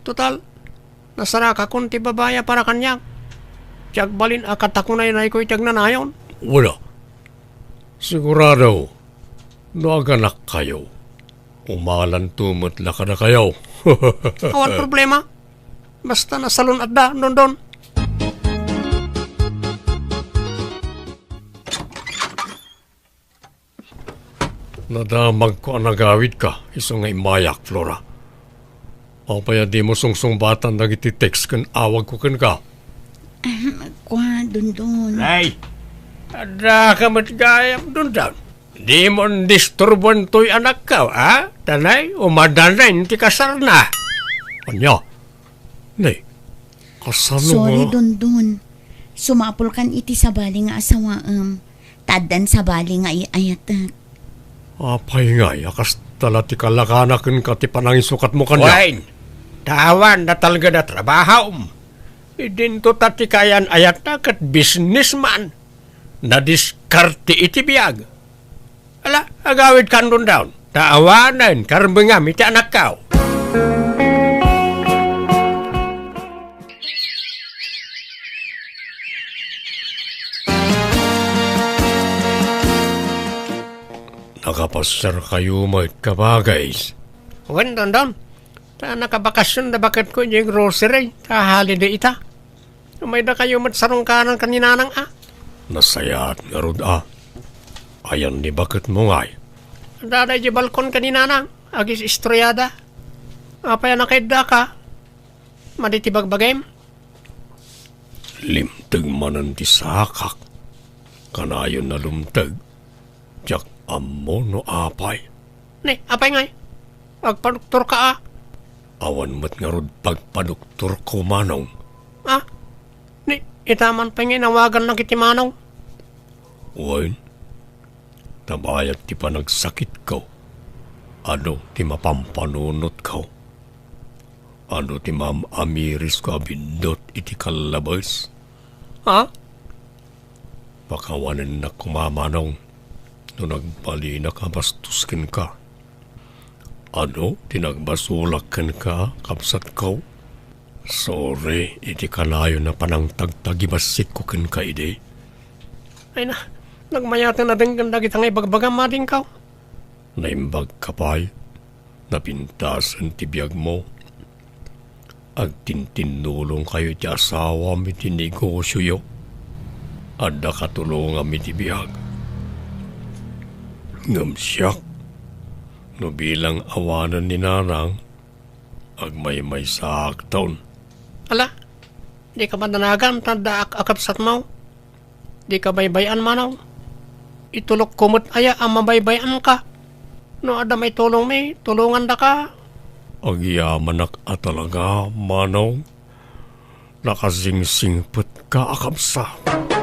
Total, nasarakakon ti babai a para kaniak. Ti agbalin a katakunaynayko iti agnanayon. Wala. Sigurado, no aganakkayo, umalanto met la kadakayo. Awan problema. Basta nasalun-atda, Dondon. Nadamagko a nagawidka, isu nga immayak, Flora. Apay a dimo sungsungbatan dagiti text ken awagko kenka? Ahem, kua, Dondon. Nay! Addaka met gayam, Dondon. Dimo disturbuan toy anakko, a? Ta nay, umadanen ti kasarna. Ania? Nay, kasano Sorry, nga Dondon. Sumapulkan iti sabali nga asawaem. Ta addan sabali nga ay-ayatek. Apay ngay a kasta la ti kalakana kenka ti panangisukatmo kaniak? Wen, ta awan natalged a trabahom. Idinto ta ti kaayan-ayatna ket businessman. Nadiskarte iti biag. Ala, agawidkan, Dondon. Ta awanen karbengam iti anakko. Nakapasiarkayo met, kabagis? Wen, Dondon. Ta nakabakasyon da baketko idiay grocery. Ta holiday ita. Umaydakayo met sarungkaran ken ni Nanang a. Nasayaat ngarud a. Ayan ni baketmo ngay? Adda idiay balkon ken ni Nanang. Agis-istoriada. Apay a nakaiddaka? Madi ti bagbagim? Limteg manen ti sakak. Kanayon a lumteg. Diak ammo no apay. Ni, apay ngay? Agpadoktorka a? Awan met ngarud pagpadoktorko, manong. A? Ni, ita man pay nga inawagannak iti manong. Wen, ta bayat ti panagsakitko, adu ti mapampanunotko. Adu ti maam-amirisko a biddut iti kallabes. Ha? Pakawanennak koma, manong, no nagbalinak a bastos kenka. Adu ti nagbasolak kenka, kabsatko. Sorry iti kanayon a panangtagtagibassikko kenka idi. Ay na, nagmayaten a denggen dagita nga ibagbagam, madingkaw. Naimbagka pay, napintasen ti biagmo. Agtintinnulongkayo iti asawam iti negosioyo. Adda katulongam iti biag. Ngem siak, no bilang awanen ni Nanang, agmaymaysaakton. Ala, dika madanagan ta addaak a kabsatmo. Dika baybay-an, manong. Itulokko met aya a mabaybay-anka. No adda maitulongmi, tulongandaka. Agyamanak a talaga, manong. Nakasingsingpetka a kabsat.